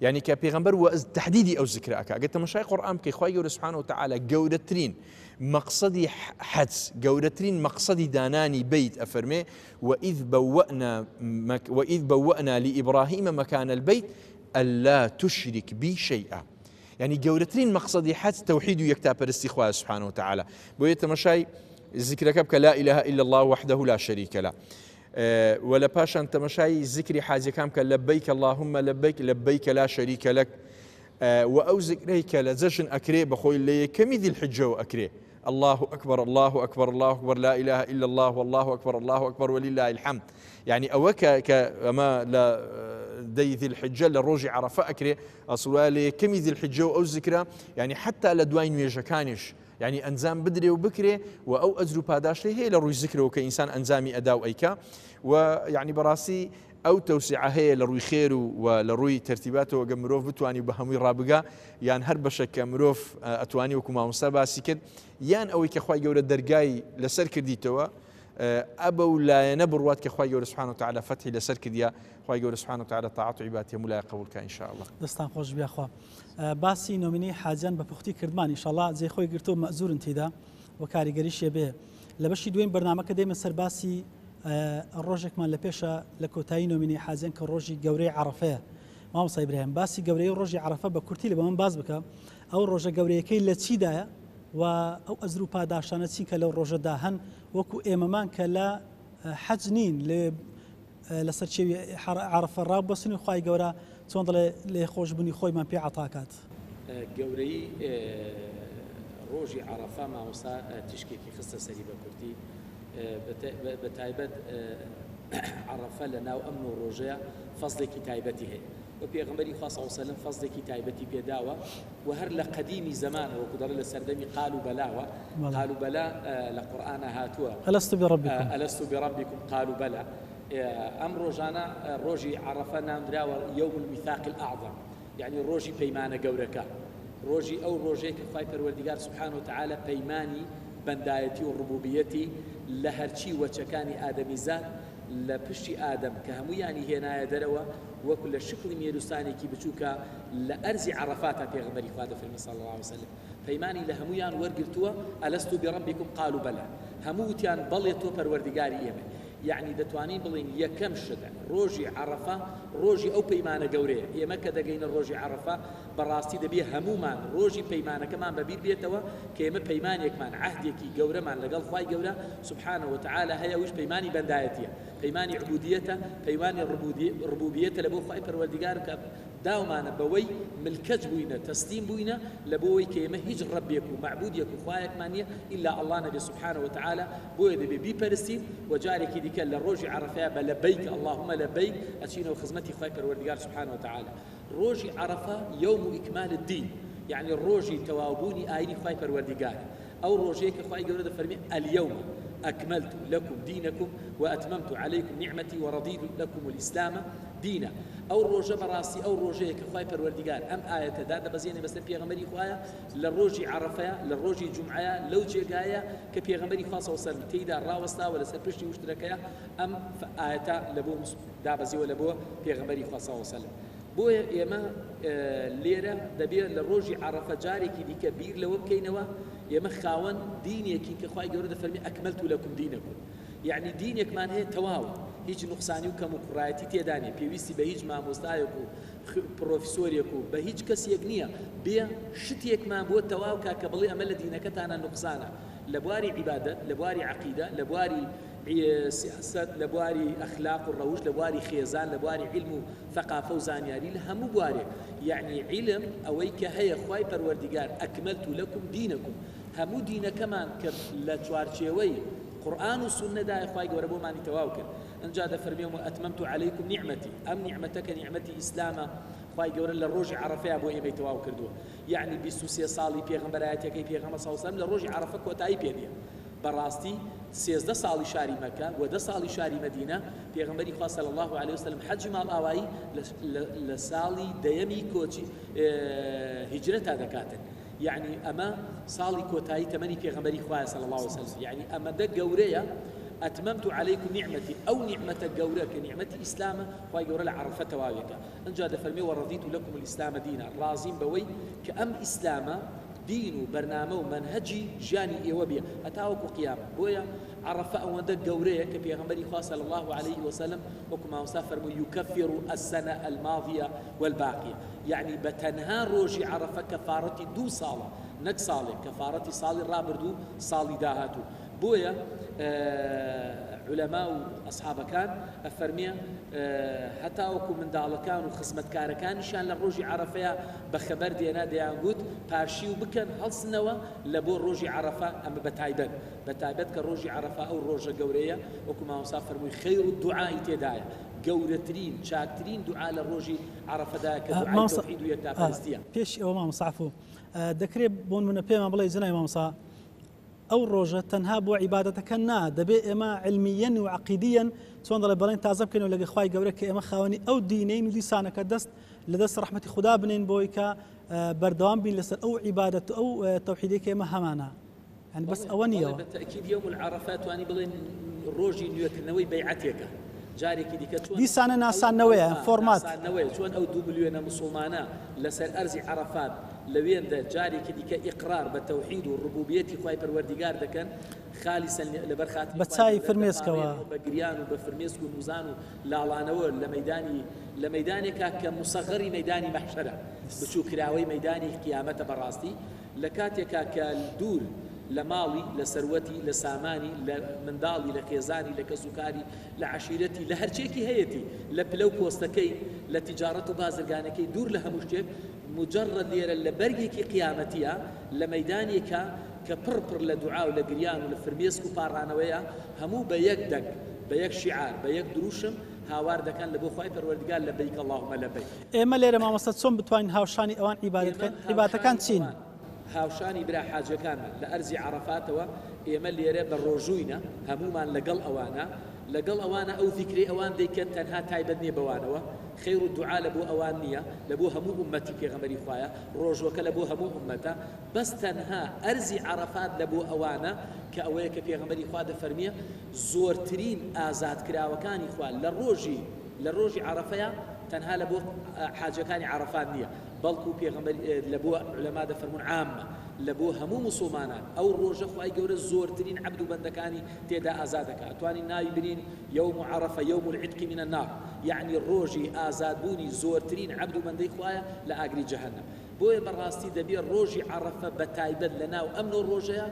يعني کە پێغەمبەر وە تهدیدی ئەو زکرە ئەکا گەر تەمەشای قورئان بکەی خوای گەورە سبحانه وتعالی گەورەترین مەقسەدی حەج گەورەترین مەقسەدی دانانی بەیت ئەفەرمێ وإذ بوأنا مك وإذ بوأنا لإبراهيم مكان البيت ألا تشرك بي شيئا یعنی گەورەترین مەقسەدی حەج تەوحید و یەکتاپەرستی خوایە سبحانه وتعالی بۆیە تەمەشای زیکرەکە بکە لا إله إلا الله وحده لا شريك له و لە پاشان تەمەشای زیکری حاجەکان بکە لبیک اللهم لبیک لبیک لا شریک لک و ئەو زیکرەی کە لە جەژن ئەکرێ بەخۆی لە یەکەمی ذی الحجەوە ئەکرێ الله اکبر الله اکبر الله اکبر لا اله الا الله والله اکبر الله اکبر ولله الحمد یعنی ئەوە کە کە ئەمە لە دەی ذی الحجە لە ڕۆژی عەرەفە ئەکرێ ئەسڵ لە یەکەمی ذی الحجە و ئەو زیکرە یعنی حتا لە دوای نوێژەکانیش یعنی ئەنجام بدرێ و بکرێ و ئەو ئەجر و پاداشتەی هەیە لە ڕووی زیکرەوە کە ئینسان ئەنجامی ئەدا و ئەیکا و یعنی بەڕاستی ئەو تەوسیعە هەیە لە ڕووی خێر و و لە ڕووی تەرتیباتەوە گە مرۆڤ بتوانی بە هەمووی ڕابگا یان هەر بەشێک کە مرۆڤ ئەتوانی وەکو مامۆستا باسی کرد یان ئەوەی کە خوای گەورە دەرگای لەسەر کردیتەوە ئەبە و لایەنە بڕوات کە خوای گەورە سبحانه وتعالی فەتحی لەسەر کردیە خوای گەورە سبحانه وتعالی تاعەت و عیبادەتی هەموو لایەک قبوڵ کا ان شاء الله.
دەستان خۆش بی یاخوا باسی نۆمینەی حاجیان بە پوختی کردمان ئیشەڵا جێی خۆی گرتووە مەئجورن تیدا و کاریگەریشی بێ لە بەشی دوێن بەرنامەکە دێمە سەر باسی ڕۆژێکمان لە پێشە لە کۆتایی نۆمینەی حاجیان کە ڕۆژی گەورەی عەڕەفەیە مامۆستا ئیبراهیم باسی گەورەی ڕۆژی عەڕەفە بە کورتی لە بە من باس بکە ئەو ڕۆژە گەورەیەکەی لە چیدایە و ئەو ئەجر و پاداشتانە چین کە لەو ڕۆژەدا هەن وەکو ئێمەمان کە لە حەج نین لێ لەسەر چێوی عەڕەفە ڕابوەستین و خوای گەورە چۆن دەڵێ لێخۆشبوونی خۆیمان پێ عەتاکات.
گەورەیی ڕۆژی عەڕەفە مامۆستا تیشکێکی خستە سەری بە کورتی بە تایبەت عەڕەفە لە ناو ئەم نۆ ڕۆژەیە فەزڵێکی تایبەتی هەیە و پێغەمبەری خوا صلی اللە علیه وسلم فەزڵێکی تایبەتی پێداوە و هەر لە قەدیمی زەمانەوە وەکو دەڵێ لە سەردەمی قال و بەلاوە قال و بەلا لە قورئانا هاتووە
ألست بربکم
ألست بربکم قالوا بلی ئەم ڕۆژانە ڕۆژی عەڕەفە ناونراوە یوم المیثاق الاعظم یعنی ڕۆژی پەیمانە گەورەکە ڕۆژی ئەو ڕۆژەی کە خوای پەروەردگار سبحانە وتعالی پەیمانی بەندایەتی و ڕبوبیەتی لە هەرچی وەچەکانی ئادەمیزاد لە پشتی ئادەم کە هەموویانی هێنایە دەرەوە وەکو لە شکڵی مێرووسانێکی بچووکە لە ئەرزی عەڕەفاتا پێغەمبەری خوا دەفەرمێ صلی اللە علیە وسلم پەیمانی لە هەموویان وەرگرتووە الست بربکم قالوا بلی. هەموو وتیان بەڵێ تۆ پەروەردگاری ئێمەی. یەعنی دەتوانین بڵێین یەکەم شت ڕۆژی عەڕەفە ڕۆژی ئەو پەیمانە گەورەیە، ئێمە کە دەگەینە ڕۆژی عەڕەفە بەڕاستی دەبێ هەموومان ڕۆژی پەیمانەکەمان بەبیر بێتەوە کە ئێمە پەیمانێکمان عەهدێکی گەورەمان لەگەڵ خوای گەورە سبحانە وتعالی هەیە ئەویش پەیمانی بەندایەتیە پەیمانی عبودیەتە پەیمانی ڕبوبیەتە لەبۆ خوای پەروەردگار کە داومانە بەوەی ملکەچ بووینە تەسلیم بووینە لەبۆوەی کە ئێمە هیچ ڕەبێک و مەعبودێک و خوایەکمان نیە ئیلا اللە نەبێ سبحانە وتعالی بۆیە دەبێ بیپەرستین وە جارێکی دیکە لە ڕۆژی عەڕەفەیا بە لبیک اللهم لبیک ئەچینەوە خزمەتی خوای پەروەردگار سبحانە وتعالی ڕۆژی عەڕەفە یوم اکمال الدین یەعنی ڕۆژی تەواوبوونی ئاینی خوای پەروەردیگارە ئەو ڕۆژەیە کە خوای گەورە دەفەرمێ الیوم اکملت لکم دینکم واتممت علیکم نعمتی ورضیت لکم الاسلام دینا ئەو ڕۆژە بەڕاستی ئەو ڕۆژەیە کە خوای پەروەردیگار ئەم ئایەتە دادەبەزێنێ بەسەر پێغەمبەری خوایە لە ڕۆژی عەڕەفەیە لە ڕۆژی جومعەیە لەو جێگایە کە پێغەمبەری خوا صلی اللە علیە وسلم تێیدا ڕاوەستاوە لەسەر پشتی وشترەکەیە ئەم ئایەتە لەبۆ دابەزیوە لەبۆ پێغەمبەری خوا صلی اللە علیە وسلم بۆیە ئێمە لێرە دەبێ لە ڕۆژی عەڕەفە جارێکی دیکە بیر لەوە بکەینەوە ئێمە خاوەن دینێکین کە خوای گەورە دەفەرمێ اکملت لکم دینکم یەعنی دینێکمان هەیە تەواوە هیچ نوقسانی و کەموکوڕایەتی تێدا نیە پێویستی بە هیچ مامۆستایەک و پڕۆفیسۆرێک و بە هیچ کەسێک نیە بێ شتێکمان بۆ تەواو کا کە بڵێ ئەمە لە دینەکەتانا نوقسانە لە بواری عیبادەت لە بواری عەقیدە لە بواری سیاسەت لە بواری ئەخلاق و ڕەوشت لە بواری خێزان لە بواری عیلم و ثەقافە و زانیاری لە هەموو بوارێک یەعنی عیلم ئەوەی کە هەیە خوای پەروەردیگار اکملت لکم دینکم هەموو دینەکەمان کە لە چوارچێوەی قورئان و سوننەدایە خوای گەورە بۆمانی تەواو کرد ئنجا دەفەرمێم واتممت علیکم نعمتی ئەم نیعمەتە کە نیعمەتی ئیسلامە خوای گەورە لە ڕۆژی عەڕەفەیا بۆ ئێمەی تەواو کردووە یەعنی 23 ساڵی پێغەمبەرایەتیەکەی پێغەمبەر صلی اللە علیه و سلم لە ڕۆژی عەڕەفە کۆتایی پێ دێ بەڕاستی 13 ساڵی شاری مەکە و دە ساڵی شاری مەدینە پێغەمبەری خوا صلی اللە علیه وسلم حەجی ماڵئاوایی لە ساڵی دەیەمی کۆچی هیجرەتا دەکاتن یەعنی ئەمە ساڵی کۆتایی تەمەنی پێغەمبەری خوایە صلی اللە علیە وسلم یەعنی ئەمەندە گەورەیە اتممت علیکم نعمتی ئەو نیعمەتە گەورە کە نیعمەتی ئیسلامە خوای گەورە لە عەڕەفە تەواوێکە ئنجا دەفەرمێ ورضیت لکم الاسلام دینا ڕازیم بەوەی کە ئەم ئیسلامە دین و بەرنامە و مەنهەجی ژیانی ئێوە بێ هەتاوەکو قیامەت بۆیە عەڕەفە ئەوەندە گەورەیە کە پێغەمبەری خوا صلی اللە علیه وسلم وەکو مامۆستا فەرمووی یکفر السنە الماضیە والباقیە یەعنی بە تەنها ڕۆژی عەڕەفە کەفاڕەتی دوو ساڵە نەک ساڵێک کەفاڕەتی ساڵی ڕابردوو ساڵی داهاتوو بۆیە عولەما و ئەسحابەکان ئەفەرمێ هەتاوەکو منداڵەکان و خزمەتکارەکانیشیان لە ڕۆژی عەڕەفەیا بە خەبەر دێنا دەیانگوت پارشیو بکەن هەڵسنەوە لە بۆ ڕۆژی عەڕەفە ئەمە بە تایبەت بە تایبەت کە ڕۆژی عەڕەفە ئەو ڕۆژە گەورەیە وەکو مامۆستا فەرمووی خەیر الدعاء تێدایە گەورەترین چاکترین دوعا لە ڕۆژی عەڕەفەدایە کە دوعای
مامۆستا
تەوحید و یەکتاپەرستیە.
پێش ئەوە مامۆستا عەفو دەکرێ بۆ نمونە پێمان بڵێی جەنابی مامۆستا ئەو ڕۆژە تەنها بۆ عیبادەتەکە نا دەبێ ئێمە علمیەن و عەقیدیەن چۆن دەڵێ بەڵێن تازە بکەینەوە لەگە خوای گەورە کە ئێمە خاوەنی ئەو دینەین و دیسانەکە دەست لە دەست ڕەحمەتی خودا بنێین بۆی کە بەردەوام بین لەسەر ئەو عیبادەت و ئەو تەوحیدەی کە ئێمە هەمانە یانی بەس ئەوە نییە.
بەڵێ بە تەئکید یوم العرفە توانی بڵێن ڕۆژی نوێکردنەوەی بەیعەتێکە جارێکی دیکە چۆن
دیسانە ناساندنەوەیە فۆرمات.
ناساندنەوەیە چۆن ئەو دوو ملیۆنە موسوڵمانە لەسەر ئەرزی عەرەفات لەوێندە جارێکی دیکە ئیقرار بە تەوحید و ڕبوبیەتی خوای پەروەردیگار دەکەن خالیسەن لەبەر خاتری
بە
خوای
چاوی
گەورە
فرمێسکەوە.
دەپاڕێنەوە بە گریان و بە فرمێسک و نوزان و لاڵانەوە لە مەیدانی لە مەیدانێکا کە موسەغەری مەیدانی مەحشەرە بچووکراوەی مەیدانی قیامەتە بەڕاستی لە کاتێکا کە دوور لە ماڵی، لە سەروەتی، لە سامانی، لە منداڵی، لە خێزانی، لە کەسوکاری، لە عەشیرەتی، لە هەرچیەکی هەیەتی، لە پلە و پۆستەکەی، لە تیجاڕەت و بازرگانەکەی، دوور لە هەموو شتێک، موجەڕەد لێرە لە بەرگێکی قیامەتیە، لە مەیدانێکا کە پڕ پڕ لە دوعا و لە گریان و لە فرمێسک و پاڕانەوەیە، هەموو بە یەک دەنگ، بە یەک شیعار، بە یەک دروشم هاوار دەکەن لە بۆ خوای پەروەردگار لەبەیک اللهم لەبەیک.
ئێمە لێرە مامۆستا چۆن بتوانین هاوشانی ئەوان عیبادەت
ئێمە
بکەین؟ عیبادەتەکان
هاوشانی
چین؟
ئەوان، هاوشانی برا حاجیەکانمان لە ئەرزی عەڕەفاتەوە، ئێمە لێرە بە ڕۆژووینە، هەموومان لەگەڵ ئەوانە، لەگەڵ ئەوانە ئەو زیکرەی ئەوان دەیکەن تەنها تایبەت نیە بەوانەوە، خێر و دوعا لە بۆ ئەوان نیە، لە بۆ هەموو ئوممەتی پێغەمبەری خوایە، ڕۆژووەکە لە بۆ هەموو ئوممەتە، بەس تەنها ئەرزی عەڕەفات لە بۆ ئەوانە، کە ئەوەیە کە پێغەمبەری خوا دەفەرمیێ، زۆرترین ئازادکراوەکانی خوا لە ڕۆژی لە ڕۆژی عەڕەفەیە تەنها لە بۆ حاجیەکانی عەڕەفات نیە بەڵکو پێغەمبەر لە بۆ عولەما دەفەرموون عامە. لە بۆ هەموو موسوڵمانان، ئەو ڕۆژە خوای گەورە زۆرترین عەبد و بەندەکانی تێدا ئازاد دەکا، ئەتوانین ناوی بنێین یوم عرفە یوم العتق من النار، یەعنی ڕۆژی ئازاد بوونی زۆرترین عەبد و بەندەی خوایە لە ئاگری جەهەنەم. بۆیە بەڕاستی دەبێ ڕۆژی عەڕەفە بەتایبەت لە ناو ئەم نۆ ڕۆژەیا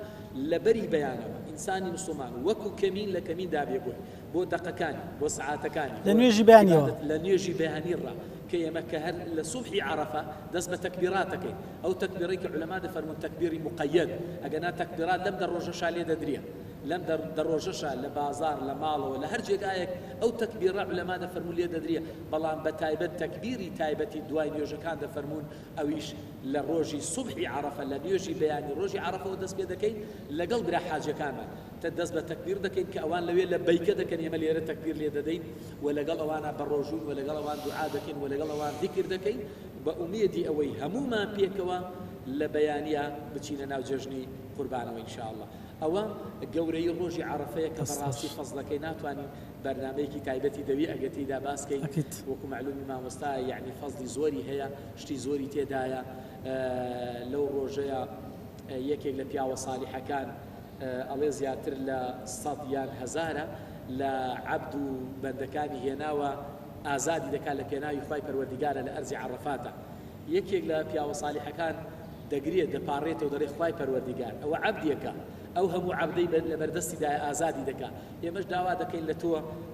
لە بەری بەیانەوە ئینسانی موسڵمان وەکو کەمین لە کەمین دابێ بۆی، بۆ دەقەکانی، بۆ سەعاتەکانی،
لە
بۆ
نوێژی بەیانیەوە.
عیبادەت لە نوێژی بەیانی ڕا کە ئێمە کە هەر لە سوبحی عەڕەفە دەست بە تەکبیرات دەکەین، ئەو تەکبیرەی کە عولەما دەفەرموون تەکبیری موقەیەد، ئەگەرنا تەکبیرات لەم دە ڕۆژەشا لێ دەدرێ، لەم دە ڕۆژەشا لە بازاڕ، لە ماڵەوە، لە هەر جێگایەک ئەو تەکبیرە عولەما دەفەرموون لێ دەدرێ، بەڵام بە تایبەت تەکبیری تایبەتی دوای نوێژەکان دەفەرموون ئەویش لە ڕۆژی سوبحی عەڕەفە لە نوێژی بەیانی ڕۆژی عەڕەفەوە دەست پێ دەکەین لەگەڵ برا حاجیەکانمان تە دەست بە تەکبیر دەکەین کە ئەوان لەوێ لەبەیکە دەکەن ئێمە لێرە تەکبیر لێ دەدەین و لەگەڵ ئەوانە بەڕۆژووین و لەگەڵ ئەوان دوعا دەکەین و لەگەڵ ئەوان زیکر دەکەین بە ئومێدی ئەوەی هەموومان پێکەوە لە بەیانیا بچینە ناو جەژنی قوربانەوە ان شاء اللە. ئەوە گەورەیی ڕۆژی عەڕەفەیە کە
دەست
بەڕاستی
خۆش.
فەزڵەکەی ناتوانین بەرنامەیەکی تایبەتی دەوی ئەگەر تێیدا باس کەین
ئەکید.
وەکو مەعلومی مامۆستا یەعنی فەزڵی زۆری هەیە شتی زۆری تێدایە لەو ڕۆژەیا یەکێک لە پیاوە سالیحەکان ئەڵێ زیاتر لە سەد یان هەزارە لە عەبد و بەندەکانی هێناوە ئازادی دەکات لە پێناوی خوای پەروەردیگارە لە ئەرزی عەڕەفاتە یەکێک لە پیاوە سالیحەکان دەگریێت دەپاڕێتەوە دەڵێ خوای پەروەردیگار ئەوە عەبدێکە ئەو هەموو عەبدەی لەبەردەستیدایە ئازادی دەکا ئێمەش داوا دەکەین لە تۆ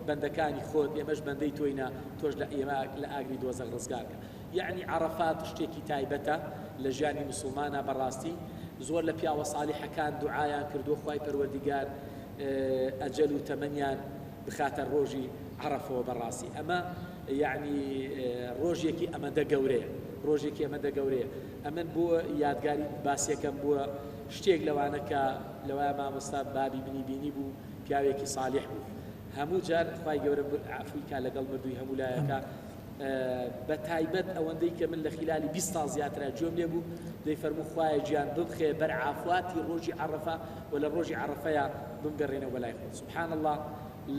بەندەکانی خۆت ئێمەش بەندەی تۆینە تۆش لە ئێمە لە ئاگری دۆزەخ ڕزگار کە. یەعنی عەڕەفات شتێکی تایبەتە لە ژیانی موسڵمانا بەڕاستی زۆر لە پیاوە سالیحەکان دوعایان کردووە خوای پەروەردیگار ئەجەل و تەمەنیان بخاتە ڕۆژی عەڕەفەوە بەڕاستی ئەمە یەعنی ڕۆژێکی ئەمەندە گەورەیە ڕۆژێکی ئەمەندە گەورەیە ئەمن بۆ یادگاری باسیەکەم بووە شتێک لەوانە کە لەوایە مامۆستا بابی منی بینی بوو پیاوێکی سالیح بوو هەموو جار خوای گەورە عەفوی کا لەگەڵ مردووی هەموو لایەکە بە تایبەت ئەوەندەی کە من لە خیلالی 20 ساڵ زیاترا گوێم لێ بوو دەیفەرموو خوایە گیان بمخێ بەر عافواتی ڕۆژی عەڕەفە و لە ڕۆژی عەڕەفەیا بمگەڕێنەوە بەلای خۆت سبحان اللە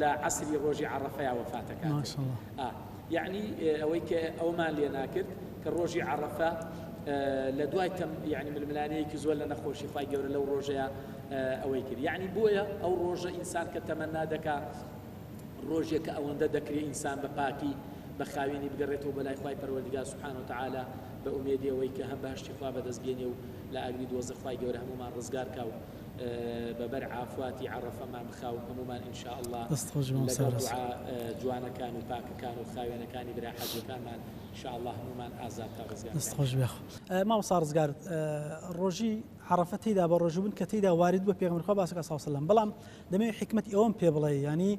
لە عەسری ڕۆژی عەڕەفەیا وەفاتەکات
ماشاءاللە.
ئا یەعنی ئەوەی کە ئەوەمان لێ ناکرد کە ڕۆژی عەڕەفە لە دوای تەم یەعنی ململانێیەکی زۆر لە نەخۆشی خوای گەورە لەو ڕۆژەیا ئەوەی کرد یەعنی بۆیە ئەو ڕۆژە ئینسان کە تەمەنا دەکا ڕۆژێک کە ئەوەندە دەکرێ ئینسان بە پاکی بە خاوێنی بگەڕێتەوە بۆ لای خوای پەروەردگار سبحانە وتعالی بە ئومێدی ئەوەی کە هەم بەهەشتی خوا بەدەست بێنێ و لە ئاگری دۆزەخ خوای گەورە هەموومان ڕزگار کا و بە بەر عافواتی عەڕەفەمان بخا و هەموومان ان شاء اللە
دەست خۆش مامۆستا
لەگەڵ
بەڕێز.
دوعا جوانەکان و پاکەکان و خاوێنەکانی برا حەجیەکانمان ان شاء اللە هەموومان ئازاد کا ڕزگار
دەست
کاین.
خۆش بێ. مامۆستا ڕزگار ڕۆژی عەڕەفە تێیدا بە ڕۆژوو بوون کە تێیدا وارد بووە پێغەمبەری خوا باس دەکات صلی اللە علیە وسلم بەڵام دەمەوێت حیکمەتی ئەوەم پێ بڵێی یانی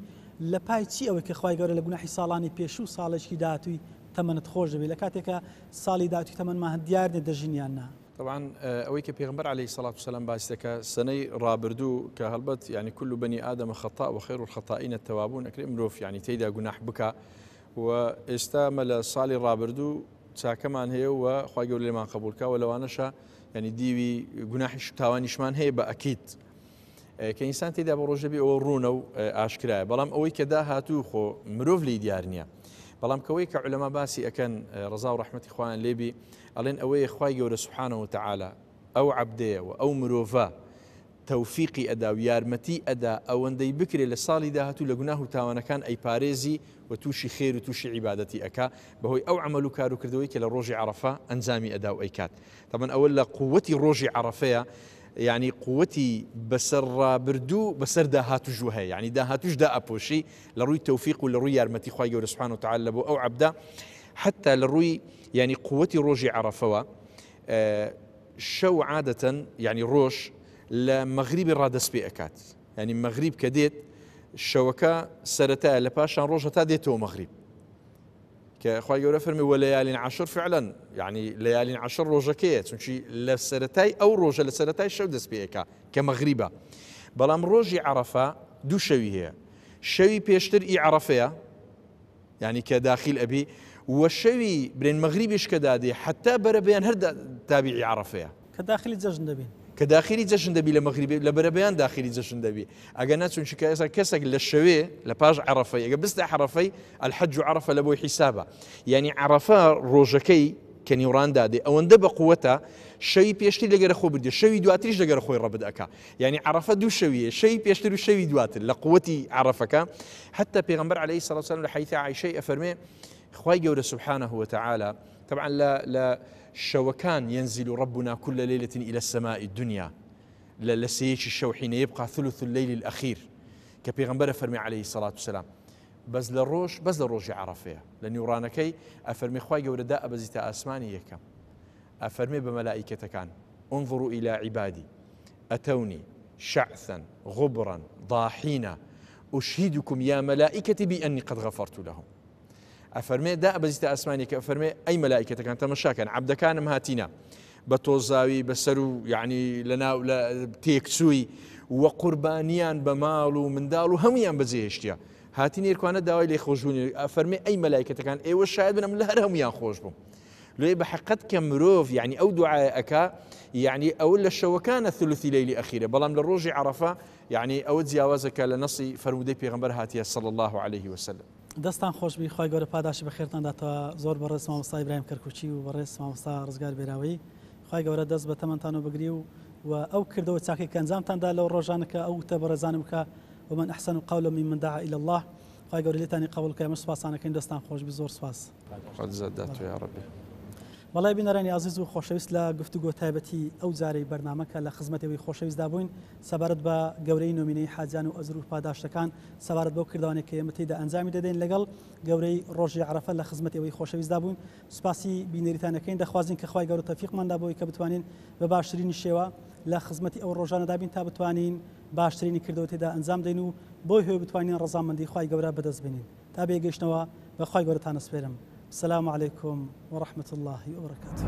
لە پای چی ئەوەی کە خوای گەورە لە گوناحی ساڵانی پێشوو ساڵێکی داهاتووی تەمەنت خۆش دەبێت لە کاتێکا ساڵی داهاتووی تەمەنمان هەر دیار نیە دەژین یان نا.
طبعا ئەوەی کە پێغەمبەر علیە الصلوة والسلام باسی دەکا سنەی ڕابردوو کە هەڵبەت یعنی كل بني آدم خطاء وخير الخطائين التوابون ئەکرێ مرۆڤ یعنی تێیدا گوناح بکا و ئێستا مە لە ساڵی ڕابردوو چاکەمان هەیە و خوای گەورە لێمان قبوڵ کا و لەوانەشە یعنی دیوی گوناحیش تاوانیشمان هەیە بە ئەکید کە ئینسان تێدا بە ڕۆژە بێ ئەوە ڕوونە و ئاشکرایە بەڵام ئەوەی کە داهاتوو خۆ مرۆڤ لی دیار نییە بەڵام کەوەی کە علەما باسی ئەکەن ڕەزا و ڕەحمەتی خوایان لێبی ئەڵێن ئەوەیە خوای گەورە سبحانە وتعالی ئەو عەبدەیە و ئەو مرۆڤە تەوفیقی ئەدا و یارمەتی ئەدا ئەوەندەی بکرێ لە ساڵی داهاتوو لە گوناه و تاوانەکان ئەیپارێزی و تووشی خێر و تووشی عیبادەتی ئەکا بەهۆی ئەو عەمەل و کار و کردەوەی کە لە ڕۆژی عەڕەفە ئەنجامی ئەدا و ئەیکات تەبەن ئەوە لە قووەتی ڕۆژی عەڕەفەیە یعنی قووەتی بەسەر ڕابردوو بەسەر داهاتوش و هەیە یعنی داهاتوش دائەپۆشی لە ڕووی تەوفیق و لە ڕووی یارمەتی خوای گەورە سبحانە وتعالی لە بۆ ئەو عەبدە حتا لە ڕووی یعنی قووەتی ڕۆژی عەڕەفەوە شەو عادەتەن یعنی ڕۆژ لە مەغریبی ڕادەست پێ ئەکات یعنی مەغریب کە دێت شەوەکە سەرەتایە لە پاشان ڕۆژ هەتا دێتەوە مەغریب کە خوای گەورە فەرمی وليال عشر فعلا یعنی ليال عشر ڕۆژەکەیە چونکی لە سەرەتای ئەو ڕۆژە لە سەرەتای شەو دەست پێ ئەکا کە مەغریبە بەڵام ڕۆژی عەرەفە دوو شەوی هەیە شەوی پێشتر ئی عەرەفەیە یعنی کە داخیل ئەبی وە شەوی برێن مەغریبیش کە دادێ حتا بەرەبەیان هەر تابعی عەرەفەیە.
کە داخلی جەژن دەبین.
کە داخلی جەژن دەبی لە مەغریبی لە بەرەبەیان داخلی جەژن دەبی ئەگەر نا چونکی کە ئێستا کەسێک لە شەوێ لە پاش عەرەفەی ئەگە بستە عەرەفەی الحج عەرەفە لە بۆی حیسابە یعنی عەرەفە ڕۆژەکەی کە نیوڕان دادێ ئەوەندە بە قوەتە شەوی پێشتر لەگەرە خۆ بردێ شەوی دواتریش لەگەرە خۆی ڕەبت ئەکا یعنی عەرەفە دوو شەویە شەوی پێشتر و شەوی دواتر لە قوەتی عەرەفەکە حتى پێغەمبەر عەلەیهی سەڵات وسلام لە حەدیثی عائشەی ئەفەرمێ خوای گەورە سبحانه وتعالى طبعا لە لە شەوەکان ينزل ربنا كل ليلة إلى السماء الدنيا لە لە سێیەکی شەو حين يبقى ثلث الليل الأخير کە پێغەمبەر فەرمی عەلەیهی سەڵات وسلام بەس لە ڕۆژ بەس لە ڕۆژی عەڕەفەیە لە نیوڕانەکەی ئەفەرمێ خوای گەورە دائەبەزیتە ئاسمانی یەکەم ئەفەرمێ بە مەلائیکەتەکان انظروا الى عبادی اتونی شعثا غبرا ضاحین اشهدکم یا ملائکتی بانی قد غفرت لهم ئەفەرمێ دائەبەزیتە ئاسمانی کە ئەفەرمێ ئەی مەلائیکەتەکان تەمەشاکەن عەبدەکانم هاتینە بە تۆزاوی بەسەر و یعنی لەناو لە تێکچووی و قوربانیان بە ماڵ و منداڵ و هەمویان بەجێهێشتە هاتین ئێرکوانە داوای لێ خۆشبوونی ئەفەرمێ ئەی مەلایکەتەکان ئێوە شاید بن ئەمن لە هەر هەمویان خۆش بووم لێ بە حقت کە مرۆڤ یعنی ئەو دوعای ئەکا یعنی ئەو لە شەوەکانە ثلثی لەیلی ئەخیرە بەڵام لە ڕۆژی عەرەفە یعنی ئەوە جیاوازە کە لە نەسی فەرموودەی پێغەمبەر هاتیە صلی الله علیه وسلم.
دەستان خۆشبی خوای گەورە پاداشتی بەخێرتان داتەوە زۆر بەڕێز مامۆستا ئیبراهیم کەرکوکی و بەڕێز مامۆستا ڕزگار بێراوەیی خوای گەورە دەست بە تەمەنتانەوە بگری و و ئەو کردەوە چاکەی کە ئەنجامتان دا لەو ڕۆژانە کە ئەو وتە بەڕێزانە بکە ومن احسن قولا ممن دعا الی الله خوای گەورە لێتانی قبوڵ کە ئێمەش سوپاستان ئەکەین دەستان خۆشبی زۆر سوپاس.
خوا جزات داتەوە یاڕەبی.
بەڵێ بینەرانی ئازیز و خۆشەویست لە گفتوگۆ تایبەتی ئەو جارەی بەرنامە کە لە خزمەت ئێوەی خۆشەویستدا بووین سەبارەت بە گەورەی نۆمینەی حاجیان و ئەجر و پاداشتەکان سەبارەت بەو کردەوانەی کە ئێمە تێیدا ئەنجامی دەدەین لەگەڵ گەورەی ڕۆژی عەرەفە لە خزمەت ئێوەی خۆشەویستدا بووین سوپاسی بینەریتان ئەکەین دەخوازین کە خوای گەورە تەوفیقمان دا بۆی کە بتوانین بە باشترینی شێوە لە خزمەتی ئەو ڕۆژانەدا بین تا بتوانین باشترینی کردەوە تێدا ئەنجام دەین و بۆی هۆی بتوانین ڕەزامەندی خوای گەورە بەدەست بێنین تا بێگەیشتنەوە بە خوای گەورەتان ئەسپێرم السلام علیکم ورحمة اللە وبرکاته.